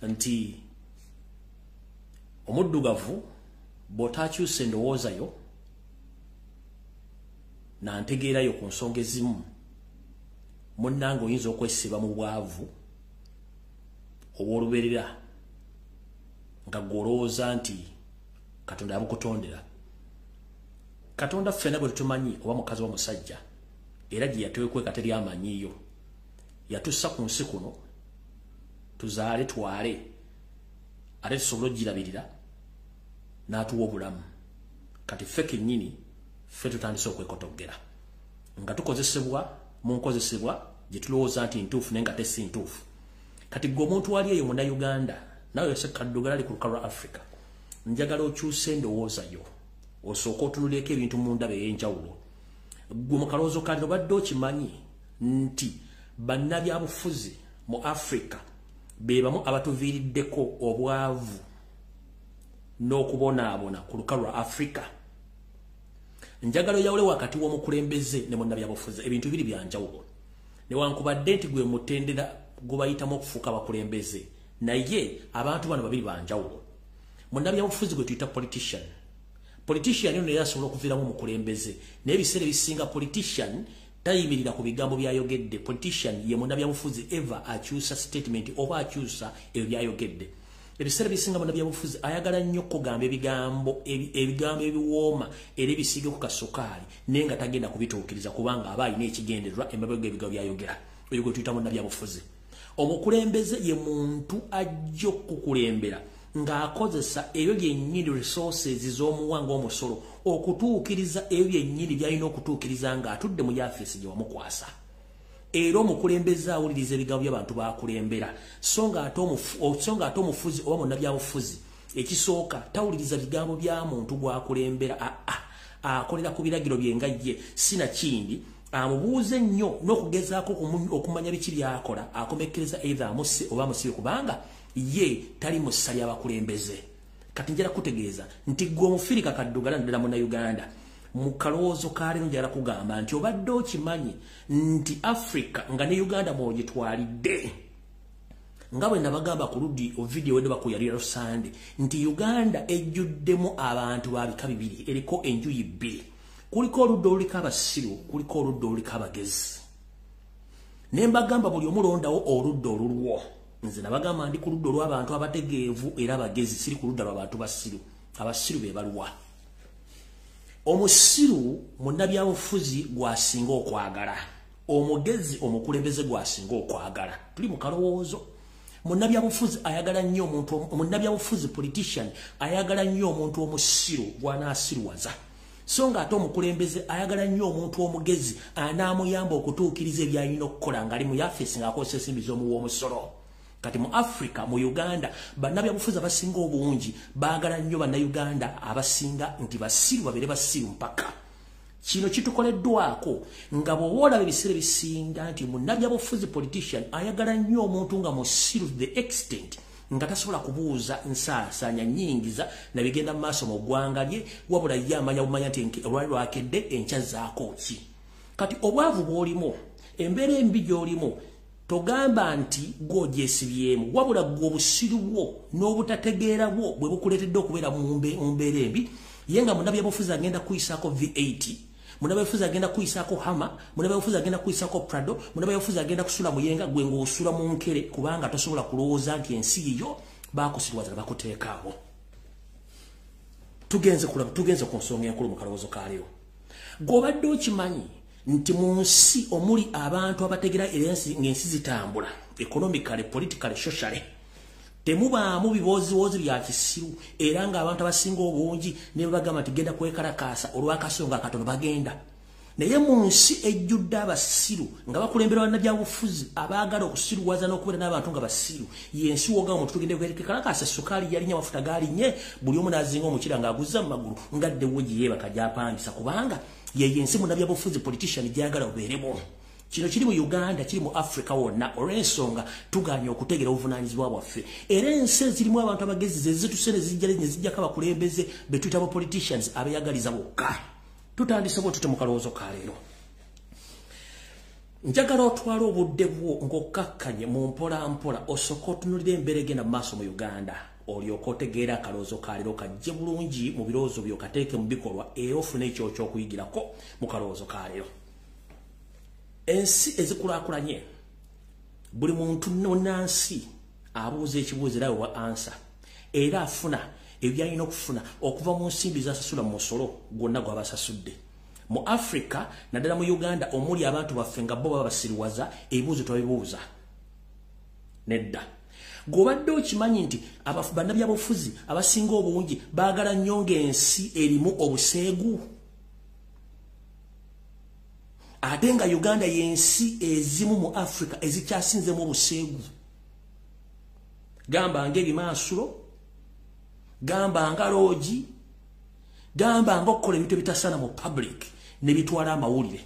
Nti omuddugavu bw'otaakyusa endowooza yo nantegeerayo ku nsonga ezimu, munnange oyinza okwesiba mu bwavu obw'olubeerera nga gw'olowooza nti Katonda yabukutondera. Katonda ffenna bwe tutumanyi, oba mukazi wa musajja, era gye yatwekweka teri amanyiyo. Yatussa ku nsi kuno tuzaale twale ate tusobole okugirabirira n'atuwa obulamu. Kati ffe kennyini ffe tutandise okwekotoggera nga tukozesebwa mu nkozesebwa gye tulowooza nti ntuufu naye nga tesi ntuufu. Kati gwe omuntu wali eyo Munnayuganda, nawe Yose Kaddugala ali ku lukalu lwa Africa, njagala okyuse endowooza yo, osooke otunuleko ebintu mu ndaba ey'enjawulo. Gwe mu kalowoozo kaliro obadde okimanyi nti bannabyabufuzi mu Africa be bamu abatuviiriddeko obwavu n'okubonaabona ku lukalu lwa Africa? Njagala oyawule wakati w'omukulembeze ne munnabyabufuzi, ebintu biri bya njawulo. Newankubadde nti gwe mutendera gubayitamu okufuuka abakulembeze, naye abantu bano babiri ba njawulo. Munnabyabufuzi gwe tuyita politician. Politician ono era asobola okuviiramu omukulembeze, naye ebiseera ebisinga politician tayimirira ku bigambo byayogedde. Politician ye munnabyabufuzi eva akyusa statement oba akyusa ebyo byayogedde. Ebiseera ebisinga munnabyabufuzi ayagala nnyo okugamba ebigambo ebiwooma era ebisiige ku kasukaali, naye nga tagenda kubituukiriza kubanga aba alina ekigendererwa emabega ebigambo byayogera. Oyo gwe tuyita munnabyabufuzi. Omukulembeze ye muntu ajja okukulembera ng'akozesa ebyo byennyini resources z'omuwa ng'omusolo okutuukiriza ebyo byennyini by'alina okutuukiriza ng'atudde mu yafeesi gye wamukwasa. Era omukulembeze awuliriza ebigambo by'abantu b'akulembera, so ng'ate omufuzi oba munnabyabufuzi ekisooka tawuliriza bigambo bya muntu gw'akulembera, akolera ku biragiro bye nga ye. Sinakindi amubuuze nnyo n'okugezaako okumanya biki by'akola, akomekkereza either amusse oba amusibe, kubanga ye tali mu ssa ly'abakulembeze. Kati njala kutegeeza nti gwe omufirika Kaddugala naddala Munnayuganda, mu kalowoozo ka leero njagala kugamba nti obadde okimanyi nti Africa nga ne Uganda mw'ogitwalidde, nga bwe nabagamba ku ludi video wedde bakuyalira Sunday nti Uganda ejjuddemu abantu ba bika bibiri, eriko enjuyi bbiri. Kuliko oludda oluliko abasiru, kuliko oludda oluliko abagezi. Ne mbagamba buli omulondawo oludda olulwo. Nze nabagamba ndi ku ludda olw'abantu abategeevu era abagezi, siri ku ludda lw'abantu basiru. Abasiru be baluwa. Omusiru munnabyabufuzi gw'asinga okwagala, omugezi omukulembeze gw'asinga okwagala. Tuli mu kalowoozo. Munnabyabufuzi ayagala nnyo omuntu, munnabyabufuzi politician ayagala nnyo omuntu omusiru gw'anaasiruwaza, so ng'ate omukulembeze ayagala nnyo omuntu omugezi anaamuyamba okutuukiriza eby'alina okukola ng'ali mu yafeesi ng'akozesa ensimbi z'omuwa omusolo. Kati mu Africa, mu Uganda, bannabyabufuzi abasinga obungi baagala nnyo Bannayuganda abasinga nti basiru babeere basiru mpaka. Kino kitukoleddwako nga bw'oba olaba ebiseera ebisinga nti munnabyabufuzi politician ayagala nnyo omuntu nga musiru to the extent nga tasobola kubuuza nsaasaanya nnyingiza na bigenda mu maaso mu ggwanga lye, wabula ye amanya bumanya nti olwali lwakedde enkya zaako ki. Kati obwavu bw'olimu, embeera embi gy'olimu, togamba nti gw'ogyesibyemu, wabula gwe obusiru bwo n'obutategeera bwo bwe bukuleetedde okubeera mu mbeera embi. Ye nga munnabyabufuzi agenda kuyisaako V8, munnabyabufuzi agenda kuyisaako Hummer, munnabyabufuzi agenda kuyisaako Prado, munnabyabufuzi agenda kusula muyenga, gwe ng'osula mu nkere, kubanga tosobola kulowooza nti ensi yiyo baakusirwaza bakuteekaawo. Tugenze kulaba, tugenze ku nsonga enkulu mu kalowoozo ka leero. Gw'obadde okimanyi nti mu nsi omuli abantu abategera ng'ensi zitambula economically, politically, socially, temubaamu bibooziwoozi bya kisiru, era ng'abantu abasinga obungi ne bagamba nti genda kwekalakaasa olw'akasonga akatono bagenda. Naye mu nsi ejjudde abasiru nga bakulembera bannabyabufuzi abaagala okusiruwaza n'okubeera n'abantu nga basiru, y'ensi wogamba omuntu tugende kwekalakaasa, sukaali yalinye, amafuta galinye, buli omu n'azinga omukira ng'aguzza mu magulu ng'addewo gye yeebaka gy'apangisa, kubanga ye yensi munnabyabufuzi politician gy'ayagala obeeremu. Kino kiri mu Uganda, kiri mu Africa wonna, olw'ensonga tugaanye okutegeera obuvunaanyizibwa bwaffe. Era ensi ezirimu abantu abagezi ze zituse ne zijja ne zijjako abakulembeze be tuyita ba politicians abeeyagaliza bokka. Tutandise bwe tutyo mu kalowoozo ka leero. Njagala otwale obudde bwo ng'okkakkanye mu mpola mpola, osooke otunuulire embeera egenda mu maaso mu Uganda, olyoke otegeera akalowoozo ka leero kajje bulungi mu birowoozo byo, kateeke mu bikolwa, era ofune ekyo ky'okuyigirako mu kalowoozo ka leero. Ensi ezikulaakulanye, buli muntu munnansi abuuza ekibuuzo era wa ansa, era afuna ebyalina okufuna okuva mu nsimbi z'asasula mu musolo gwonna gw'abasasudde. Mu Africa naddala mu Uganda omuli abantu baffe nga bo baba basiriwaza, ebibuuzo twabibuuza nedda. Gw'obadde okimanyi nti bannabyabufuzi abasinga obungi baagala nnyo ng'ensi erimu obuseegu, ate nga Uganda y'ensi ezimu mu Africa ezikyasinzemu obuseegu. Gamba ng'ebimansulo, gamba nga loogi, gamba ng'okukola ebintu ebitasaana mu public ne bitwala amawulire.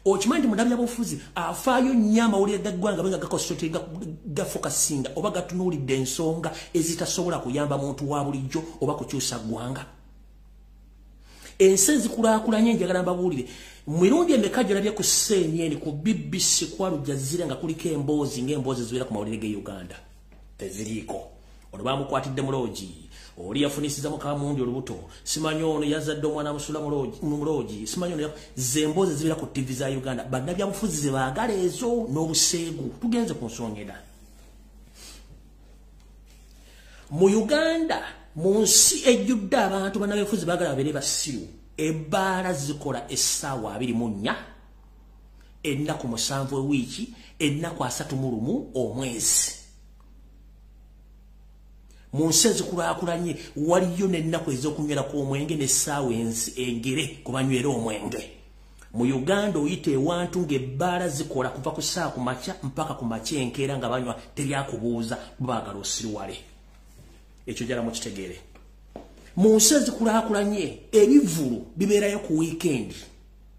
Okimanyi nti munnabyabufuzi afaayo nnyo amawulire g'eggwanga nga gakoncentratinga, gafokasinga oba gatunuulidde ensonga ezitasobola kuyamba muntu wa bulijjo oba kukyusa ggwanga. Ensi ezikulaakulanye, njagala mbabuulire, mu mirundi emeka gy'olabye ku CNN, ku BBC, ku Al Jazeera nga kuliko emboozi ng'emboozi ezibeera ku mawulire g'e Uganda? Teziriiko. Ono bamukwatidde mu loogi, oli yafunisiza mukamundi olubuto, simanyi ono yazadde omwana amusula mu loogi, simanyi ono. Ze emboozi ezibeera ku TV za Uganda. Bannabyabufuzi ze baagala ezo n'obuseegu. Tugenze ku nsonga endala. Mu Uganda, mu nsi ejjudde abantu bannabyabufuzi baagala babeere basiru, ebbaala zikola essaawa 24, ennaku 7 ewiiki, ennaku 31 omwezi. Mu nsi ezikulaakulanye waliyo n'ennaku ez'okunywerako omwenge n'essaawa engere ku banywera omwenge. Mu Uganda oyita ewantu ng'ebbaala zikola kuva ku ssaawa ku makya mpaka ku makya enkeera nga banywa, teryakubuuza, baagala osiriwale. Ekyo njagala mukitegeere. Mu nsi ezikulaakulanye ebivvulu bibeerayo ku weekend,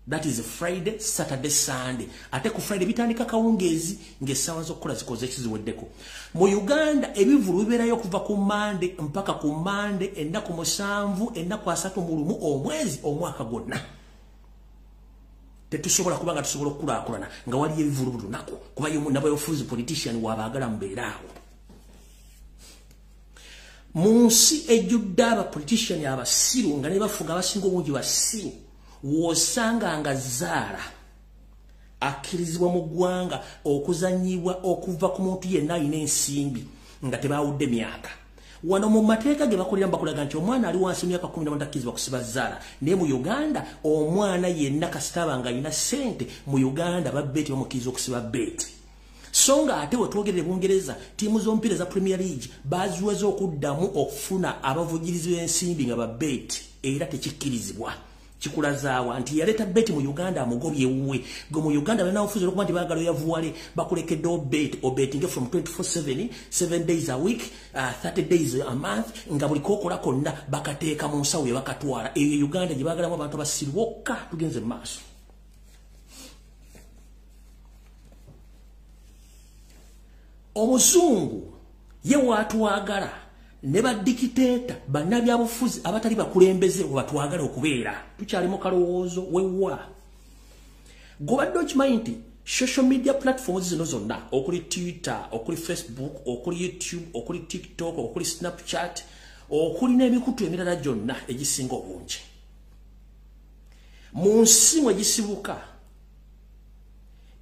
that is Friday, Saturday, Sunday. Ate ku Friday bitandika kawungeezi ng'essaawa z'okukola zikoze ekiziweddeko. Mu Uganda ebivvulu bibeerayo kuva ku Monday mpaka ku Monday, ennaku 7, ennaku 31 omwezi, omwaka gwonna. Tetusobola kuba nga tusobola okukulaakulana nga waliyo ebivvulu buli lunaku, kuba ye munnabyabufuzi politician wabaagala mubeere awo. Mu nsi ejjudde abapolitician abasiru nga ne bafuga abasinga obungi basiru, w'osanga nga zaala akkirizibwa mu ggwanga okuzannyibwa okuva ku muntu yenna alina ensimbi nga tebaawudde myaka. Wano mu mateeka ge bakolera bakulaga nti omwana ali wansi myaka 11 takkirizibwa kusiba zaala, naye mu Uganda omwana yenna kasita aba nga alina ssente mu Uganda babbeeti bamukkiriza okusiba bbeeti. So nga ate we twogerera Bungereza, ttiimu z'omupiira za Premier League baziweze okuddamu okufuna abavujjirizi b'ensimbi nga babbeeti, era tekikkirizibwa. Kikulazaawa nti yaleeta beti mu Uganda amugobye ewuwe. Gwe mu Uganda bannabyabufuzi olwokuba nti baagala oyavuwale, bakulekeddewo bet, obetinge from 24/7, 7 days a week, 30 days a month, nga buli kokola konna bakateeka mu nsawo ye bakatwala. Eyo Uganda gye baagalamu abantu abasiru bokka. Tugenze mu maaso. Omuzungu ye waatwagala ne badikiteeta bannabyabufuzi abatali bakulembeze bwe batwagala okubeera. Tukyali mu kalowoozo wewa. Gw'obadde okimanyi nti social media platforms zino zonna, okuli Twitter, okuli Facebook, okuli YouTube, okuli TikTok, okuli Snapchat, okuli n'emikutu emirala gyonna egisinga obungi, mu nsi mwe gisibuka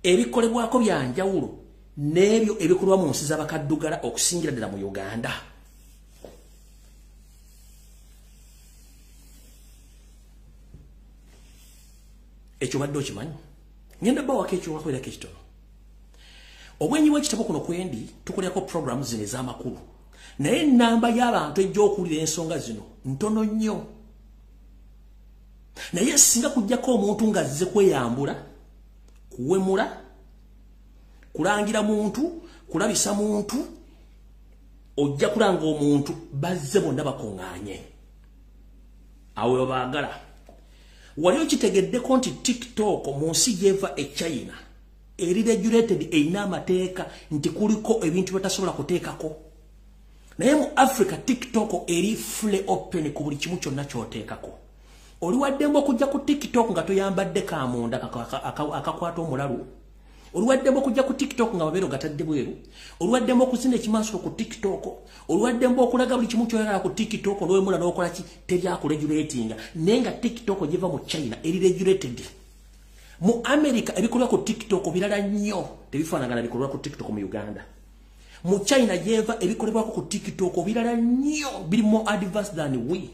ebikolebwako bya njawulo n'ebyo ebikolwa mu nsi z'abakaddugala, okusingira ddala mu Uganda? Ekyo badde okimanyi? Ngenda bawako ekyowakolerako ekitono. Obwenyi bw'ekitabo kuno kwendi tukolerako programu zino ez'amakulu, naye ennamba y'abantu ejja okuwulira ensonga zino ntono nnyo. Naye singa kujjako omuntu ng'azze kweyambula, kuwemula, kulangira muntu, kulabisa muntu, ojja kulanga omuntu bazze bonna bakuŋŋaanye awo webaagala. Wali okitegeddeko nti TikTok mu nsi gyeva e China eri regulated, erina amateeka nti kuliko ebintu byetasobola kuteekako, naye mu Africa TikTok eri fully open ku buli kimu kyonna ky'oteekako? Oli waddembe okujja ku TikTok nga toyambadde kamunda akakwata omulalu. Oluwaddemu okujja ku TikTok nga mabeere ogatadde bweru, oluwaddemu okuzina ekimansulo ku TikTok, oluwaddemu okulaga buli kimu kyoyagala ku TikTok, n'owemula n'okola ki, teri akuregulatinga. Naye nga TikTok giva mu China eri regulated. Mu America ebikolwa ku TikTok birala nnyo, tebifaanagana bikolwa ku TikTok mu Uganda. Mu China yeva ebikolebwako ku TikTok birala nnyo, biri more advanced than we.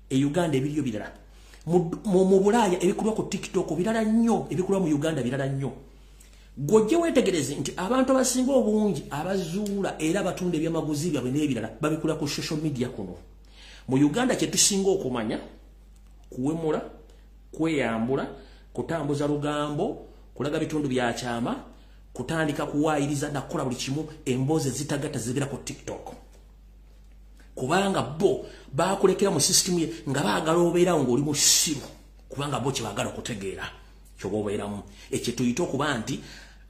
E Uganda ebiriyo birala. Mu Bulaaya ebikolwa ku TikTok birala nnyo, ebikolwa mu Uganda birala nnyo. Gw'ojje weetegereze nti abantu abasinga obungi abazuula era batunda ebyamaguzi byabwe n'ebirala babikola ku social media kuno. Mu Uganda kye tusinga okumanya kuwemula, kweyambula, kutambuza lugambo, kulaga bitundu bya kyama, kutandika kuwaayiriza na kukola buli kimu, emboozi ezitagatta zibeera ku TikTok. Kubanga bo baakulekera mu system ye nga baagala obeerawo ng'oli musiru, kubanga bo kye baagala okutegeera kyoba obeeramu. Ekyo tuyite okuba nti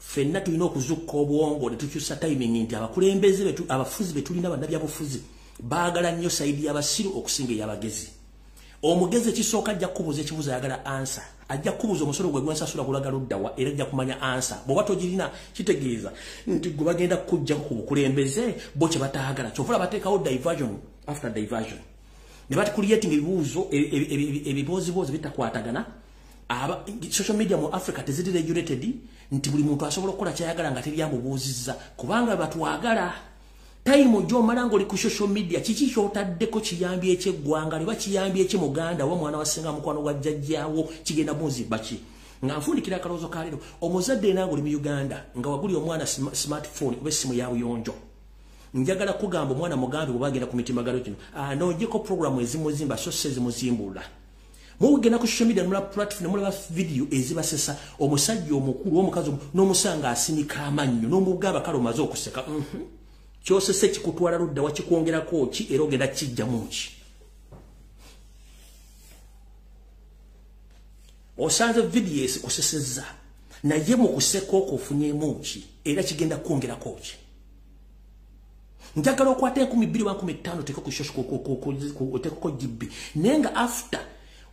ffenna tulina okuzukka obwongo ne tukyusa timing nti abakulembeze abafuzi be tulina bannabyabufuzi baagala nnyo sayidi y'abasiru okusinga ey'abagezi. Omugezi ekisooka ajja kukubuuza ekibuuzo ayagala ansa, ajja kukubuuza omusolo gwe gwensasula gulaga luddawa, era ajja kumanya ansa. Bw'oba togirina kitegeeza nti gwe bagenda kukuggyako ku bukulembeze bo kye bataagala. Kyova olaba bateekawo diversion after diversion ne batucreating ebibuuzo ebibooziboozi bitakwatagana. Social media mu Africa teziri regulated nti buli muntu asobola okukola kyayagala nga teri amubuuzizza, kubanga batwagala. Time gy'omala ng'oli ku social media, kiki ky'otaddeko kiyambye eky'eggwanga lye, kiyambye eky'Muganda oba mwana wa ssenga mukwano gwa jjajjaawo, kigenda muzimba ki? Nga nfundikira akalowoozo ka leero, omuzadde era ng'oli mu Uganda nga wagulira omwana smartphone oba essimu ya buyonjo, njagala kugamba omwana mugambe bw'oba agenda ku mitimbagano gino anoonyeko programu ezimuzimba so si ezimuzimbula. Mugenda ku social media nemulaba platform nemulaba video ezibasesa, omusajja omukulu omukazi n'omusanga asinika amannyo n'omugamba kale omaze okuseka, kyosese kikutwala ludda wa, kikwongerako ki era ogenda kijjamu ki? Osanze video esikusesezza, naye mu kuseka okwo ofunyemu ki era kigenda kwongerako ki? Njagala okwata 2000 1500 oteeke ku social oteekeko GB, naye nga after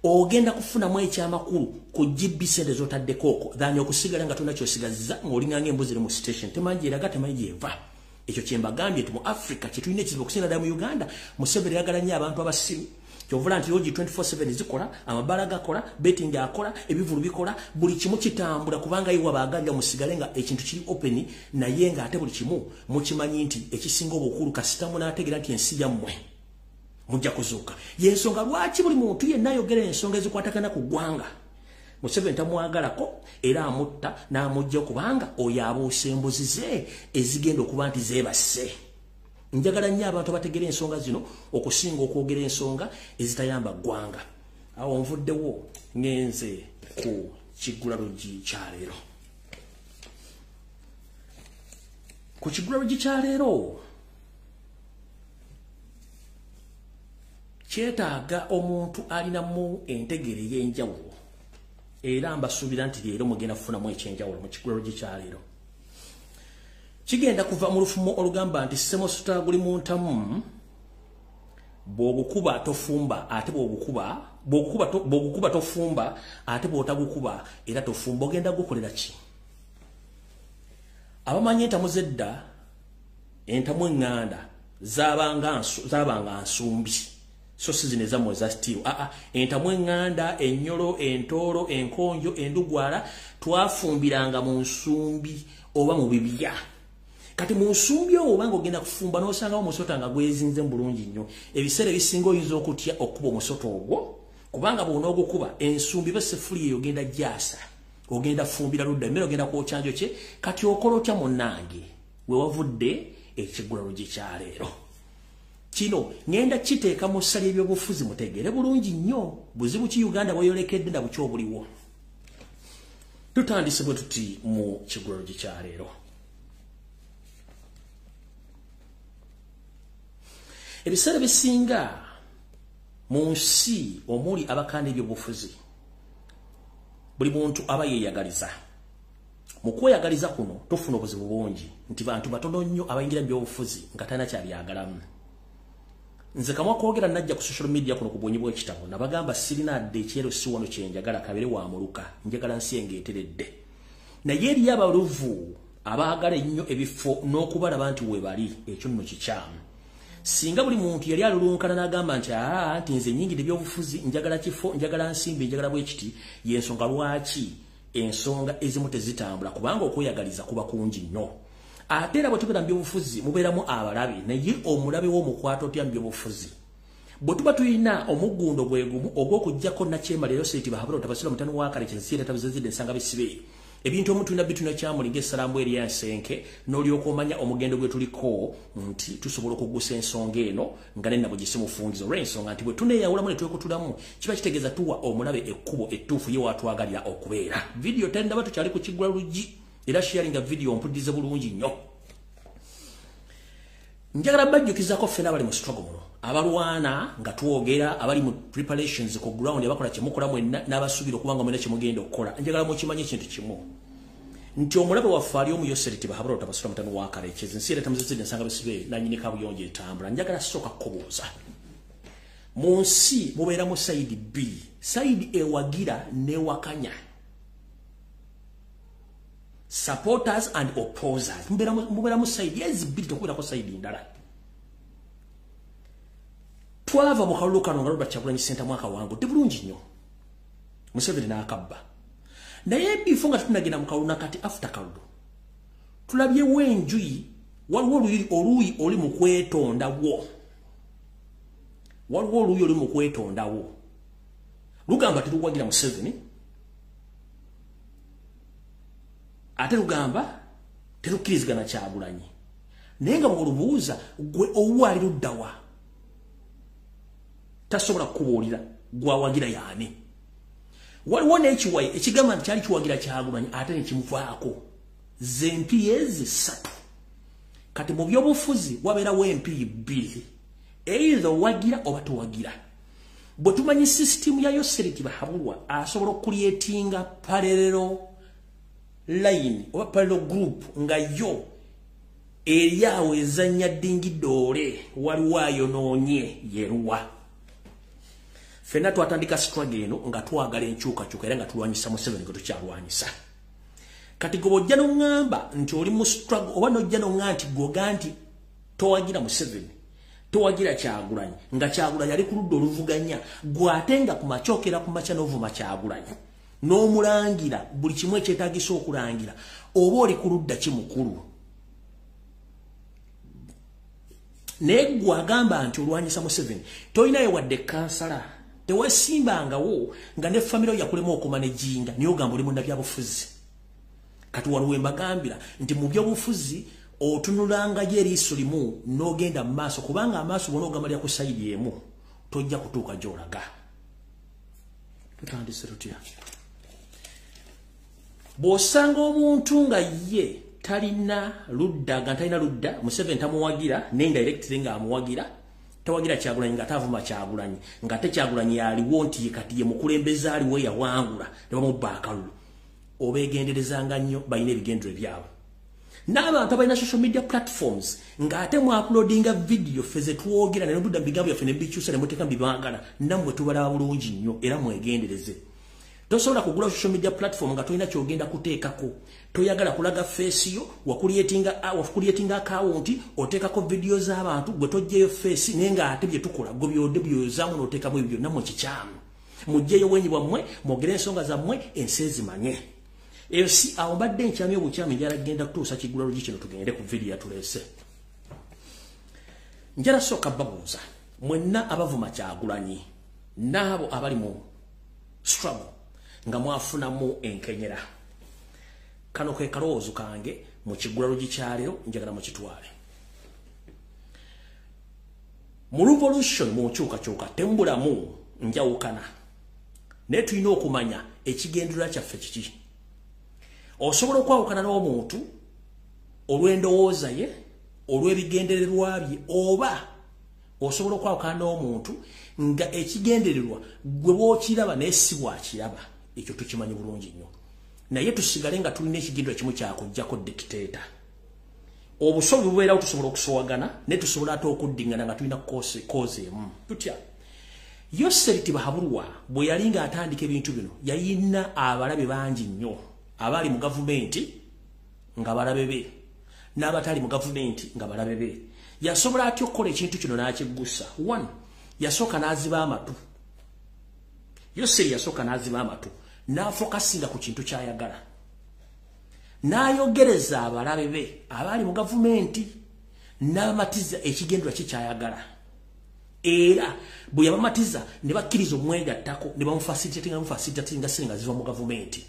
ogenda kufunamu ekyamakulu ku GB sente z'otaddeko okwo than okusigala nga tolina ky'osigazza ng'olinganga embuzi eri mu station, temanyi gy'eraga temanyi gy'eva. Ekyo kye mbagambye nti mu Africa kye tulina ekizibu okusinga ddala mu Uganda. Museveni ayagala nnyo abantu abasiru, kyovula nti ogi 24/7 zikola, amabaala gakola, betting akola, ebivulu bikola, buli kimu kitambula, kubanga ye wabaagalira musigale nga ekintu kiri open, naye ng'ate buli kimu mukimanyi nti ekisinga obukulu kasita munaategeera nti ensi yammwe mujja kuzuuka. Y'ensonga lwaki buli muntu yenna ayogera ensonga ezikwatagana ku ggwanga Museveni tamwagalako era amutta n'amugja, kubanga oyo abuusa embuzi ze ezigenda okuba nti zeebase. Njagala nnyo abantu abategeera ensonga zino okusinga okwogera ensonga ezitayamba ggwanga. Awo nvuddewo ngenze ku kiggulaluggi kya leero. Ku kiggulaluggi kya leero kyetaaga omuntu alinamu entegeera ey'enjawulo, era mbasuubira nti leero mugenda kufunamu ekyenjawulo mu kiggulaluggi kya leero. Kigenda kuva mu lufumo olugamba nti ssemusota guli mu ntamu, bw'ogukuba tofumba, ate bw'ogukuba tofumba, ate bw'otagukuba era tofumba. Ogenda gukolera ki? Abamanyi entamu z'edda, entamu eŋŋanda zaabanga nsumbi, so si zino ezammwe eza steel. Entamu eŋŋanda, ennyolo, entoolo, enkonjo, endugwala twafumbiranga mu nsumbi oba mu bibya. Kati mu nsumbi owo obanga ogenda kufumba n'osangawo omusota nga gwezinze mu bulungi nnyo, ebiseera ebisinga oyinza okutya okukuba omusota ogwo, kubanga bw'onoogukuba ensumbi besefuli eyo ogenda gyasa, ogenda fumbira ludda, emmere ogenda kwokya njokye. Kati okola otya munnange? We wavudde ekiggulaluggi kya leero kino ngenda kiteeka mu ssali ebyobufuzi, mutegeere bulungi nnyo buzibu ki Uganda bweyolekedde na buki obuliwo. Tutandise bwe tuti mu kiggulaluggi kya leero. Ebiseera ebisinga mu nsi omuli abakanda ebyobufuzi, buli muntu aba yeeyagaliza. Mu kweyagaliza kuno tufuna obuzibu bungi nti bantu batono nnyo abayingira mu byobufuzi nga talina kyabyagalamu. Nze kamwa kwogera najja ku social media kuno ku bwenyi bw'ekitabo nabagamba sirina adde ekyero si wano kye njagala kabere wa muluka, njagala nsi engeeteredde. Naye eri abaluvu abaagala ennyo ebifo n'okubalaba nti webali, ekyo nno kikyamu. Singa buli muntu yali alulunkana n'agamba nti aa nti nze nnyingidde ebyobufuzi, njagala kifo, njagala nsimbi, njagala bwe kiti, y'ensonga lwaki ensonga ezimu tezitambula, kubanga okweyagaliza kuba kungi nnyo. Ate era bwe tubeera mu byobufuzi mubeeramu abalabe, naye omulabe w'omukwata otya mu byobufuzi? Bwe tuba tulina omuggundo gwe gumu ogw'okuggyako Nakyemalira Yoseri Tibahaburwa Tabasira mutano wa Kale Kinsiira Tabizezidde ensanga bisibe, ebintu omuntu tulina bituna kyamulinga essalambu eri ensenke, n'olyoka omanya omugendo gwe tuliko nti tusobola okugusa ensonga eno nga nenna bwe gisimufungiza, olw'ensonga nti bwe tuneeyawulamu ne twekutulamu kiba kitegeeza tuwa omulabe ekkubo ettuufu ye waatwagalira okubeera. Vidiyo tendaba, tukyali ku kiggula luggi, era sharinga vidiyo mpulirize bulungi nnyo. Njagala bajjukizaako ffena abali mu struggle muno, abalwana nga twogera, abali mu preparations ku ground, abakola kyemukola mwenna n'abasuubira okuba nga mwenna kyemugenda okukola. Njagala mukimanye ekintu kimu nti omulabe waffe ali omu, Yoseri Tibahaburwa Tabasira mutano wa Kalekezi, nsi era tamuzizidde ensanga bisibe nannyini kabuyonjo etambula. Njagala sooka kubuuza, mu nsi mubeeramu side bbiri, side ewagira n'ewakanya, supporters and opposers. Mubeeramu side ezi bbiri, tekubeerako side ndala. Twava mu kalulu kano nga Robert Kyagulanyi Ssentamu akawangudde bulungi nnyo, Museveni n'akabba. Naye bifo nga tetunnagenda mu kalulu, nakati after kalulu, tulabyewo enjuyi. Waliwo oluuyi oli mu kwetondawo, waliwo oluuyi oli mu kwetondawo lugamba teruwagira Museveni, ate lugamba terukkirizigana Kyagulanyi. Naye nga bw'olubuuza gwe owuwo ali luddawa, tasobola kukubuulira gwawagira yaani. Waliwo n'ekiwayi ekigamba nti kyali kiwagira Kyagulanyi ate nekimuvaako. Ze mpiyi ezi ssatu. Kati mu byobufuzi wabeerawo empiyi bbiri, either owagira oba towagira. Bwe tumanyi sisitimu ya Yoseri Tibahaburwa, asobola okucreatinga parallel line oba parallel group nga yo eri awo ezannya ddingidoole, waliwo ayonoonye yeruwa. Ffenna twatandika struggle eno nga twagala enkyukakyuka era nga tulwanyisa Museveni gwe tukyalwanyisa. Kati gwe bw'ojja n'oŋŋamba nti oli mu struggle, oba n'ojja n'oŋŋamba nti gwoga nti towagira Museveni, towagira Kyagulanyi, nga Kyagulanyi ali ku ludda oluvuganya, gwe ate nga ku makyokera ku makya n'ovuma Kyagulanyi n'omulangira buli kimu ekyetaagisa okulangira, oba oli ku ludda ki mukulu? Naye gwe agamba nti olwanyisa Museveni, tolinayo wadde kansala, tewesimbangawo, nga ne famire yakulema okumanaginga, naye ogamba oli munnabyabufuzi. Kati waliwo mbagambira nti mu byobufuzi otunulangayo eriiso limu n'ogenda mu maaso, kubanga amaaso bona ogamalira ku side emu tojja kutuuka gy'olaga. Tutandise tutya? Bw'osanga omuntu nga ye talina ludda, nga talina ludda, Museveni tamuwagira n'indirectly ng'amuwagira, tawagira Kyagulanyi nga tavuma Kyagulanyi, nga te Kyagulanyi yaliwo nti ye kati ye mukulembeze aliwo yawangula ne bamubba akalulu, obeegenderezanga nnyo, balina ebigendero byabwe. N'abantu abalina social media platforms ng'ate mu uploadinga video ffe ze twogera ne mudda mu bigambo byaffe ne bikyusa ne muteeka mu bibangala, nammwe tubalaba bulungi nnyo era mwegendereze. Tosobola kugula social media platform nga tolina kyogenda kuteekako, toyagala kulaga face yo. Wakucreatinga account oteekako video z'abantu, gwe toggyeyo face, naye ng'ate bye tukola gwe byodde byozaamu n'oteekamu ebyo byonna. Nammwe kikyamu. Muggyeyo bwenyi bwammwe, mwogere ensonga zammwe, ensi ezimanye. Eyo si awo mbadde nkyamye obukyami. Njala genda kutuusa kiggula lugi kino, tugende ku vidiyo yatuleese. Njala sooka babuuza mwenna abavuma Kyagulanyi n'abo abali mu struggle nga mwafunamu enkenyera. Kano ke kalowoozo kange mu kiggula lugi kyaleero, njagala mukitwale. Mu revolution, mu nkyukakyuka, tembulamu njawukana, naye tulina okumanya ekigendererwa kyaffe kiki. Osobola okwawukana n'omuntu olw'endowooza ye, olw'ebigendererwa bye, oba osobola okwawukana n'omuntu nga ekigendererwa gwe bw'okiraba naye si bw'akiraba. Ekyo tukimanyi bulungi nnyo, naye tusigale nga tulina ekigendererwa kimu kyakuggyako dictator. Obusobi bubeerawo, tusobola okusowagana, naye tusobola ate okuddiŋŋana nga tulina cause emu. Tutya? Yoseri Tibahaburwa bwe yali ng'atandika ebintu bino, yayina abalabe bangi nnyo. Abali mu gavumenti nga balabe be, n'abatali mu gavumenti nga balabe be. Yasobola atya okukola ekintu kino n'akiggusa? One, yasooka n'aziba amatu. Yoseri yasooka n'aziba amatu, n'afokasinga ku kintu ky'ayagala. N'ayogereza abalabe be abali mu gavumenti, n'abamatiza ekigendwa kye ky'ayagala. Era bwe yabamatiza ne bakkiriza omwegattako ne bamufacilitatinga singa ziva mu gavumenti.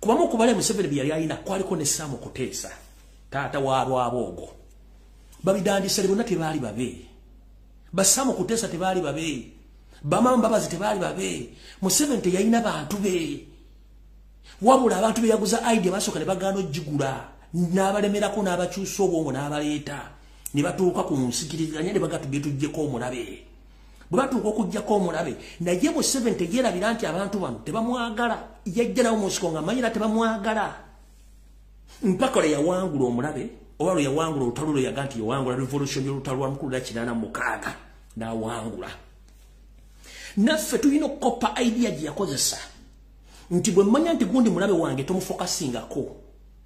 Kubamu kubale Museveni bye yali alina kwaliko ne Sam Kuteesa, taata wa Rwabwogo. Babidandisale bonna tebaali babe. Ba Sam Kuteesa tebaali babe. Bamama Mbabazi tebaali babe. Museveni teyalina bantu be. Wabula abantu be yaguza idea basooka ne bagaana ogigula, n'abalemerako n'abakyusa obwongo n'abaleeta. Ne batuuka ku nsikirizanya ne bagatugye tuggyeko omulabe. Bwe batuuka okuggyako omulabe, naye Museveni teyeerabira nti abantu bano tebamwagala. Yajja nabo mu nsiko ng'amanyi era tebamwagala. Mpaka lwe yawangula omulabe, oba lwe yawangula olutalo lwe yaga nti yawangula revolution y'olutalo lwa 1986 n'awangula. Naffe tulina okukoppa idea gye yakozesa nti bwe mmanya nti gundi mulabe wange tomufokasingako,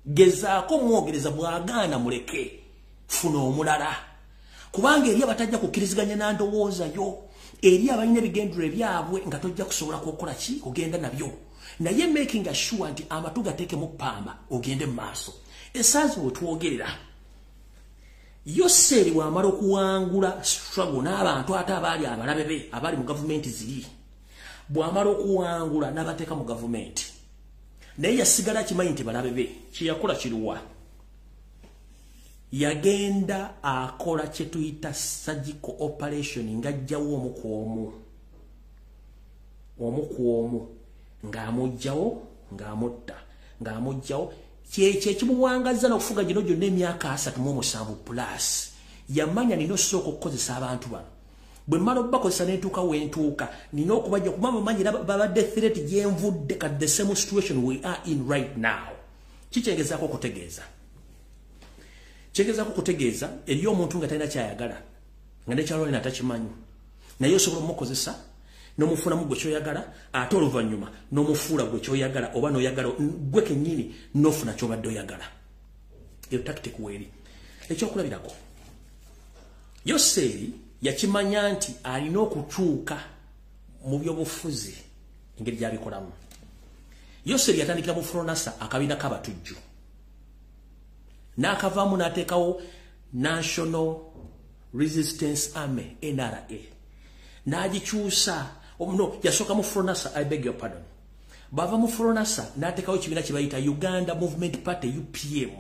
gezaako mwogereza, bw'agaana muleke, funa omulala. Kubanga eri abatajja kukkiriziganya na ndowooza yo, eri abalina ebigendero ebyabwe nga tojja kusobola kukola ki ogenda nabyo. Naye making sure nti amatu gateekemu ppamba ogende mu maaso. Essaazi we twogerera, Yoseri bw'amala okuwangula struggle n'abantu ate abaali abalabe be abali mu gavumenti ziri, bw'amala okuwangula n'abateeka mu gavumenti, naye yasigala akimanyi nti balabe be. Kye yakola kiruwa? Yagenda akola kye tuyita surgical operation, ng'aggyawo omu ku omu, omu ku omu, ng'amuggyawo, ng'amutta, ng'amuggyawo. Kyekyo ekimuwangazza n'okufuga gino gyonna emyaka 37 plus. Yamanya nina osooka okukozesa abantu bano, bwe mmala okubakozesa n'entuuka wentuuka nina okubajja, kuba bamanyi babadde threat gyenvudde. Kati the same situation we are in right now. Kikyengezaako okutegeeza, kyengezaako okutegeeza eri omuntu nga talina kyayagala, nga nekyalwalina takimanyi, naye osobola omukozesa n'omufunamu gwe kyoyagala, ate oluvannyuma n'omufuula gwe kyoyagala, oba n'oyagala gwe kennyini n'ofuna ky'obadde oyagala. Eyo tactic weeri. Ekyokulabirako, Yoseeri yakimanya nti alina okukyuka mu byobufuzi engeri gy'abikolamu. Yoseeri yatandikira mu Fronasa, akabiina k'abatujju, n'akavaamu n'ateekawo National Resistance Army, NRA, n'agikyusa. No, yasooka mu Fronasa, I beg your pardon. Bava mu Fronasa n'ateekawo ekibiina kye bayita Uganda Movement Party, UPM.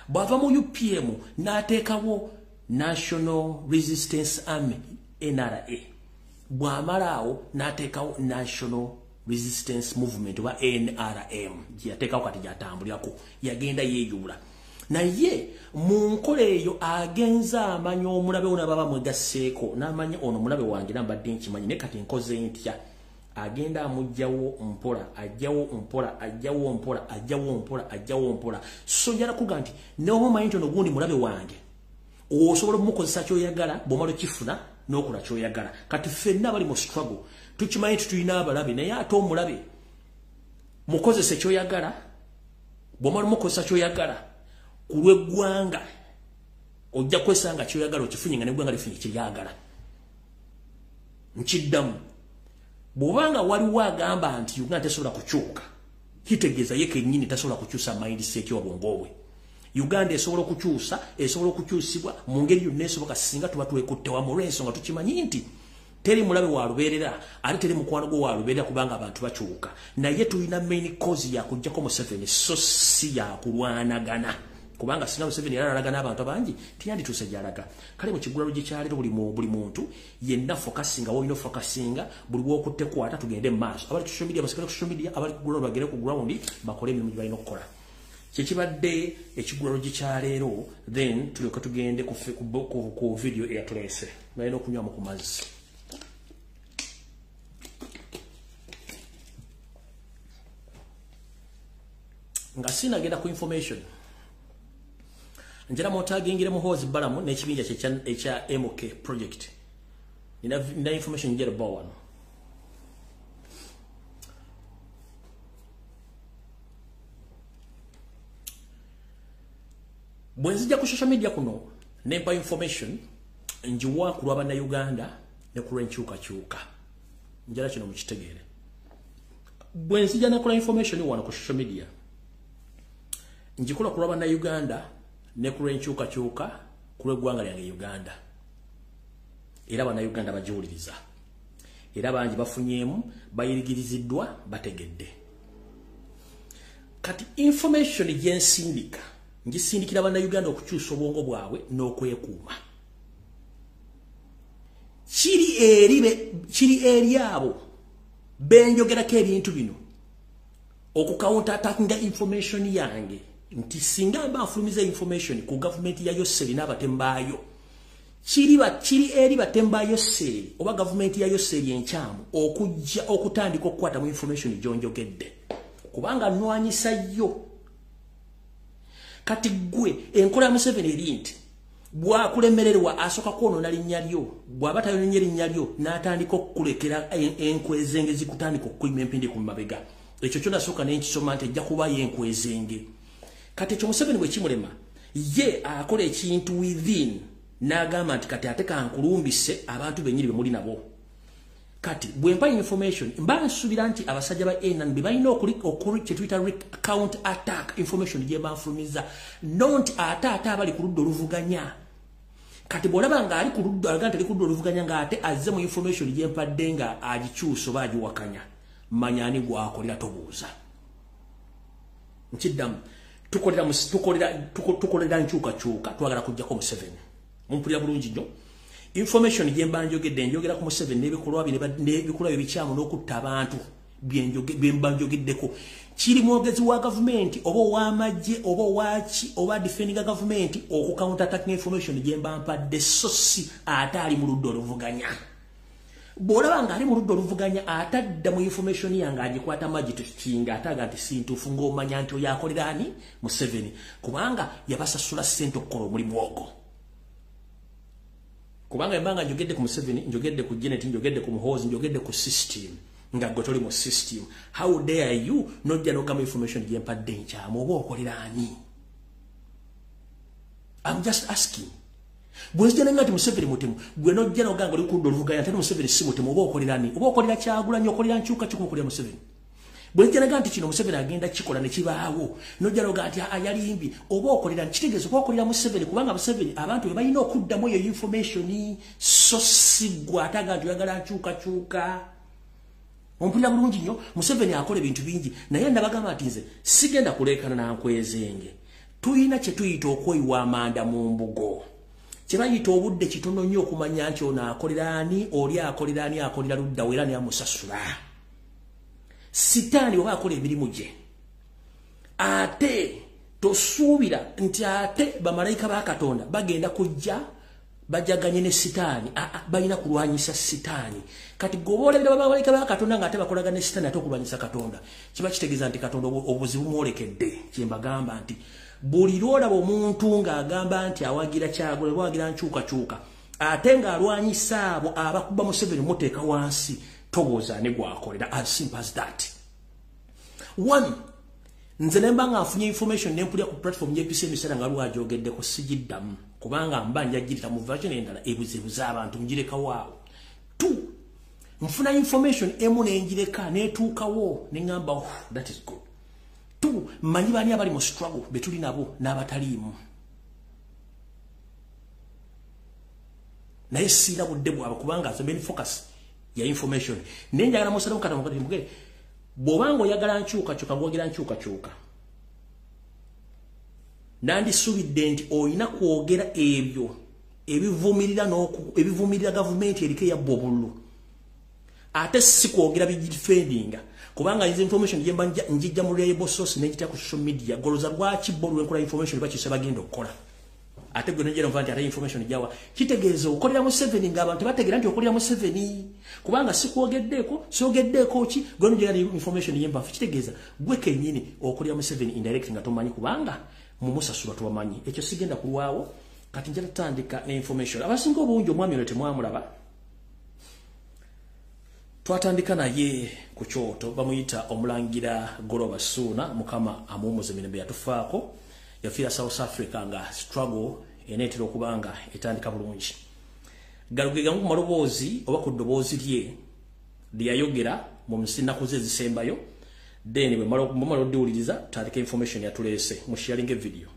Bw'ava mu UPM n'ateekawo National Resistance Army, NRA. Bw'amala awo n'ateekawo National Resistance Movement oba NRM gye yateekawo kati gy'atambulirako. Yagenda yeeyubula, naye mu nkola eyo agenza amanya omulabe wo nababa mwegasseeko, n'amanya ono omulabe wange nambadde nkimanyi, naye kati nkoze ntya? Agenda amuggyawo mpola, ajjawo mpola, ajjawo mpola, ajjawo mpola, ajjawo mpola. So njala kuga nti neoba omanyi nti ono gundi mulabe wange, osobola okumukozesa kyoyagala, bw'omala okifuna n'okola kyoyagala. Kati ffenna abali mu struggle tukimanyi nti tulina abalabe, naye ate omulabe mukozese kyoyagala, bw'omala omukozesa kyoyagala ku lw'eggwanga, ojja kwesanga kyoyagala okifunye nga n'eggwanga lifunye kyeryagala. Nkiddamu, bw'obanga waliwo agamba nti Uganda tesobola kukyuka, kitegeeza ye kennyini tasobola kukyusa mindset wabwongo bwe. Uganda esobola okukyusa, esobola okukyusibwa mu ngeri yonna esoboka singa tuba twekutte wamu, olw'ensonga tukimanyi nti teri mulabe wa lubeerera ate teri mukwano gwo wa lubeerera, kubanga abantu bakyuka. Naye tulina main cause ya kuggyako Museveni, so si ya kulwanagana, kubanga singa Museveni yalalagana abantu abangi tiyandituuse gy'alaga. Kale mu kigulalo gyekyaleero, buli muntu yenna focusinga woolina ofocusinga, buli wokutte kwata, tugende mu maaso. Abali ku social media basigale ku social media, abali ku ground bagende ku ground bakole emirimu gye balina okukola. Kyekibadde ekigulalo gyekyaleero. Then tulyoke tugende ku video eyatuleese. Balina okunywamu ku mazzi. Nga sinagenda ku information, njala mutagingire Muhoozi Balamu n'ekibinja ekya MK Project. Nina information njera ba wano. Bwe nzija ku social media kuno nempa information, njiwa ku lwa bannayuganda ne ku lw'enkyukakyuka. Njala kino mukitegeere. Bwe nzija nakola information wano ku social media, njikola ku lwa bannayuganda ne ku lw'enkyukakyuka, ku lw'eggwanga lyange Uganda. Era bannayuganda bagiwuliriza, era bangi bafunyeemu, bayirigiriziddwa, bategedde. Kati information gyensindika, ngisindikira bannayuganda okukyusa obwongo bwabwe n'okwekuuma. Kiri eri abo benjogerako ebintu bino okucounter attackinga information yange, nti singa mba nfulumiza information ku gavumenti ya Yoseri n'abatemu baayo, kiri eri batemu ba Yoseri oba gavumenti ya Yoseri enkyamu okujja okutandika okukwata mu information gy'onjogedde, kubanga nnwanyisa yo. Kati ggwe enkola ya Museveni eri nti bw'akulemererwa asooka kwonoona linnya lyo, bw'aba tayonoonye linnya lyo n'atandika okukulekera enkwezenge zikutandika okukuyima empindi ku mabega. Ekyo kyo nasooka ne nkisoma nti ejja kubayo enkwezenge. Kati ekyo Museveni bwe kimulema, ye akola ekintu within n'agamba nti kati ate kankulumbise abantu bennyini be muli nabo. Kati bwe mpa information, mba nsuubira nti abasajja ba NNB balina kye tuyita counter attack information gye banfulumiza, not ate abali ku ludda oluvuganya. Kati bw'olaba ng'ali ku ludda, alaga nti ali ku ludda oluvuganya ng'ate azze mu information gye mpadde nga agikyusa oba agiwakanya, manya ani gw'akolera, tobuuza. Nkiddamu, tukolera nkyukakyuka, twagala kuggyako Museveni. Mumpulira bulungi nnyo. Information gye mba njogedde, njogera ku Museveni n'ebikolwa bye n'ebikolwa bye bikyamu n'okutta abantu bye mba njogeddeko. Kiri mwogezi wa gavumenti oba ow'amagye oba owaki oba defendinga gavumenti okucounter attacking information gye mba mpadde, so si ate ali mu ludda oluvuganya. Bw'olaba ng'ali mu ludda oluvuganya atadda mu information yange agikwata magitukinga ate aga nti si ntuufu, ng'omanya nti oyo akolera ani? Museveni, kubanga yabasasula ssente okukola omulimu ogwo. Kubanga embanga njogedde ku Museveni, njogedde ku Janet, njogedde ku Muhoozi, njogedde ku system, nga gwe toli mu system, how dare you nojja n'ogamba information gye mpadde nkyamu? Oba okolera ani? I'm just asking. Bwe nzija nenga nti Museveni mutemu, gwe nojja n'ogamba oli ku ludda oluvuganya nti Museveni si mutemu, oba okolera ani? Oba okolera Kyagulanyi, okolera nkyukakyuka, okolera Museveni? Bwe nzija nenga nti kino Museveni agenda kikola ne kibaawo, nojja n'ogamba nti yalimbye, oba okolera, kitegeeza oba okolera Museveni, kubanga Museveni abantu be balina okuddamu eyo information, so si ggwe ate aga nti oyagala nkyukakyuka. Ompulira bulungi nnyo. Museveni akola ebintu bingi, naye nabagamba nti nze sigenda kuleekana nankwezenge. Tulina kye tuyita okweyiwa amanda mu mbugo, kye bayita obudde kitono nnyo okumanya nti ono akolera ani, oli akolera ani, akolera ludda wa, era ani amusasula. Sitaani oba akola emirimu gye, ate tosuubira nti ate bamalayika ba Katonda bagenda kujja bajaganye ne sitaani. Balina kulwanyisa sitaani. Kati gwe oba olabira bamalayika ba Katonda ng'ate bakolagana ne sitaani ate okulwanyisa Katonda, kiba kitegeeza nti Katonda obuzibu mwolekedde. Kye mbagamba nti buli lw'olaba omuntu ng'agamba nti awagira Kyagulanyi, awagira nkyukakyuka, ate ng'alwanyisa abo abakuba Museveni muteeka wansi, tobuuza ani gwakolera. As simple as that. One, nze ne mba nga nfunye information ne mpulira ku platform y'episa emisana nga lwagyogeddeko, sigiddamu, kubanga mba njagirira mu version endala ebuzebuza abantu, ngirekawo awo. Two, nfuna information emu ne ngireka netuukawo ne ŋŋamba, "Oh, that is good." Two, mmanyi baani abali mu struggle be tuli nabo n'abataliimu, naye siina budde bwabwe, kubanga nze main focus ya information. Naye njagala musalamu kata mukati mugere, bw'obanga oyagala nkyukakyuka, ng'owagira nkyukakyuka, nandisuubidde nti olina kwogera ebyo ebivumirira gavumenti eriko eyabba obululu, ate si kwogera bigidefendinga, kubanga izi information gyemba njijja mu reliable source nenjita ku social media. Goloza lwaki bo lwenkola information bakyuse bagenda okukola, ate gwe nojera nva nti ate information jawa? Kitegeeza okolera Museveni, ng'abantu bategeera nti okolera Museveni, kubanga sikwogeddeeko, syogeddeeko ki, gwe nojera information yemba. Kitegeeza gwe kennyini okolera Museveni indirect nga tomanyi, kubanga mumusasula tubamanyi. Ekyo sigenda kulwawo. Kati nja tutandika ne information. Abasinga obungi omwami ono temwamulaba, twatandika naye ku kyoto. Bamuyita Omulangira Goloba Suuna, Mukama amuwumuza emirembe, yatufaako. Yafiira South Africa nga struggle eneetera okuba nga etandika bulungi. Galugegamu ku maloboozi oba ku ddoboozi lye lyeyayogera mu nnaku ze ezisembayo, then bwe mumala oddiwuliriza tutandika information yatuleese mu sharing video.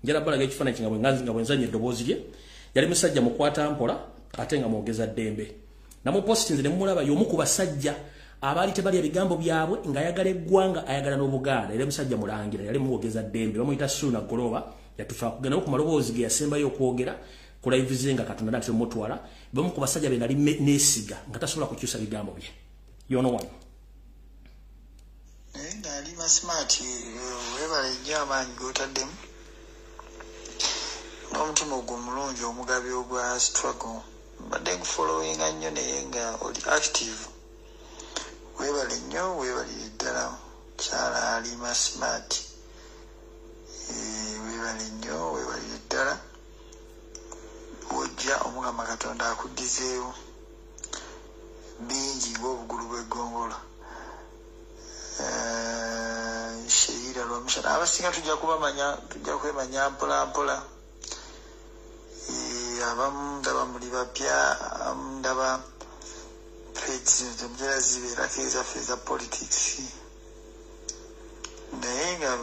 Njala balaga ekifaananyi nga bwe nzannya eddoboozi lye. Yali musajja mukwata mpola ate nga mwogeza ddembe. Namupostinze ne mumulaba y'omu ku basajja abaali tebalya bigambo byabwe ng'ayagala eggwanga, ayagala n'Obuganda. Yali musajja mulangira, yali mwogeza ddembe, bamuyita Ssuuna Goloba. Yatufa kugenda ku maloboozi ge yasembayo okwogera ku live ze nga Katonda natera omutwala. Bamu ku basajja be nali neesiga nga tasobola kukyusa bigambo bye. Yono wano. Naye ng'ali smart, weebale nnyo amaanyi g'otaddemu n'omutima ogwo omulungi omugabi ogwa struggle. Mbadde nkufollowinga nnyo naye nga oli active. Weebale nnyo, weebalire ddala mukyala Halima Smart. Weebale nnyo, weebalire ddala. Wojja Omukama Katonda akuddizeewo bingi ng'obugulu bw'eggongola. Sheira Lwamushana, abasinga tujja kubamanya, tujja kwemanya mpola mpola. Abamu ndaba muli bapya, abamu ndaba page zemutera zibeerako ezaffe eza politics, naye nga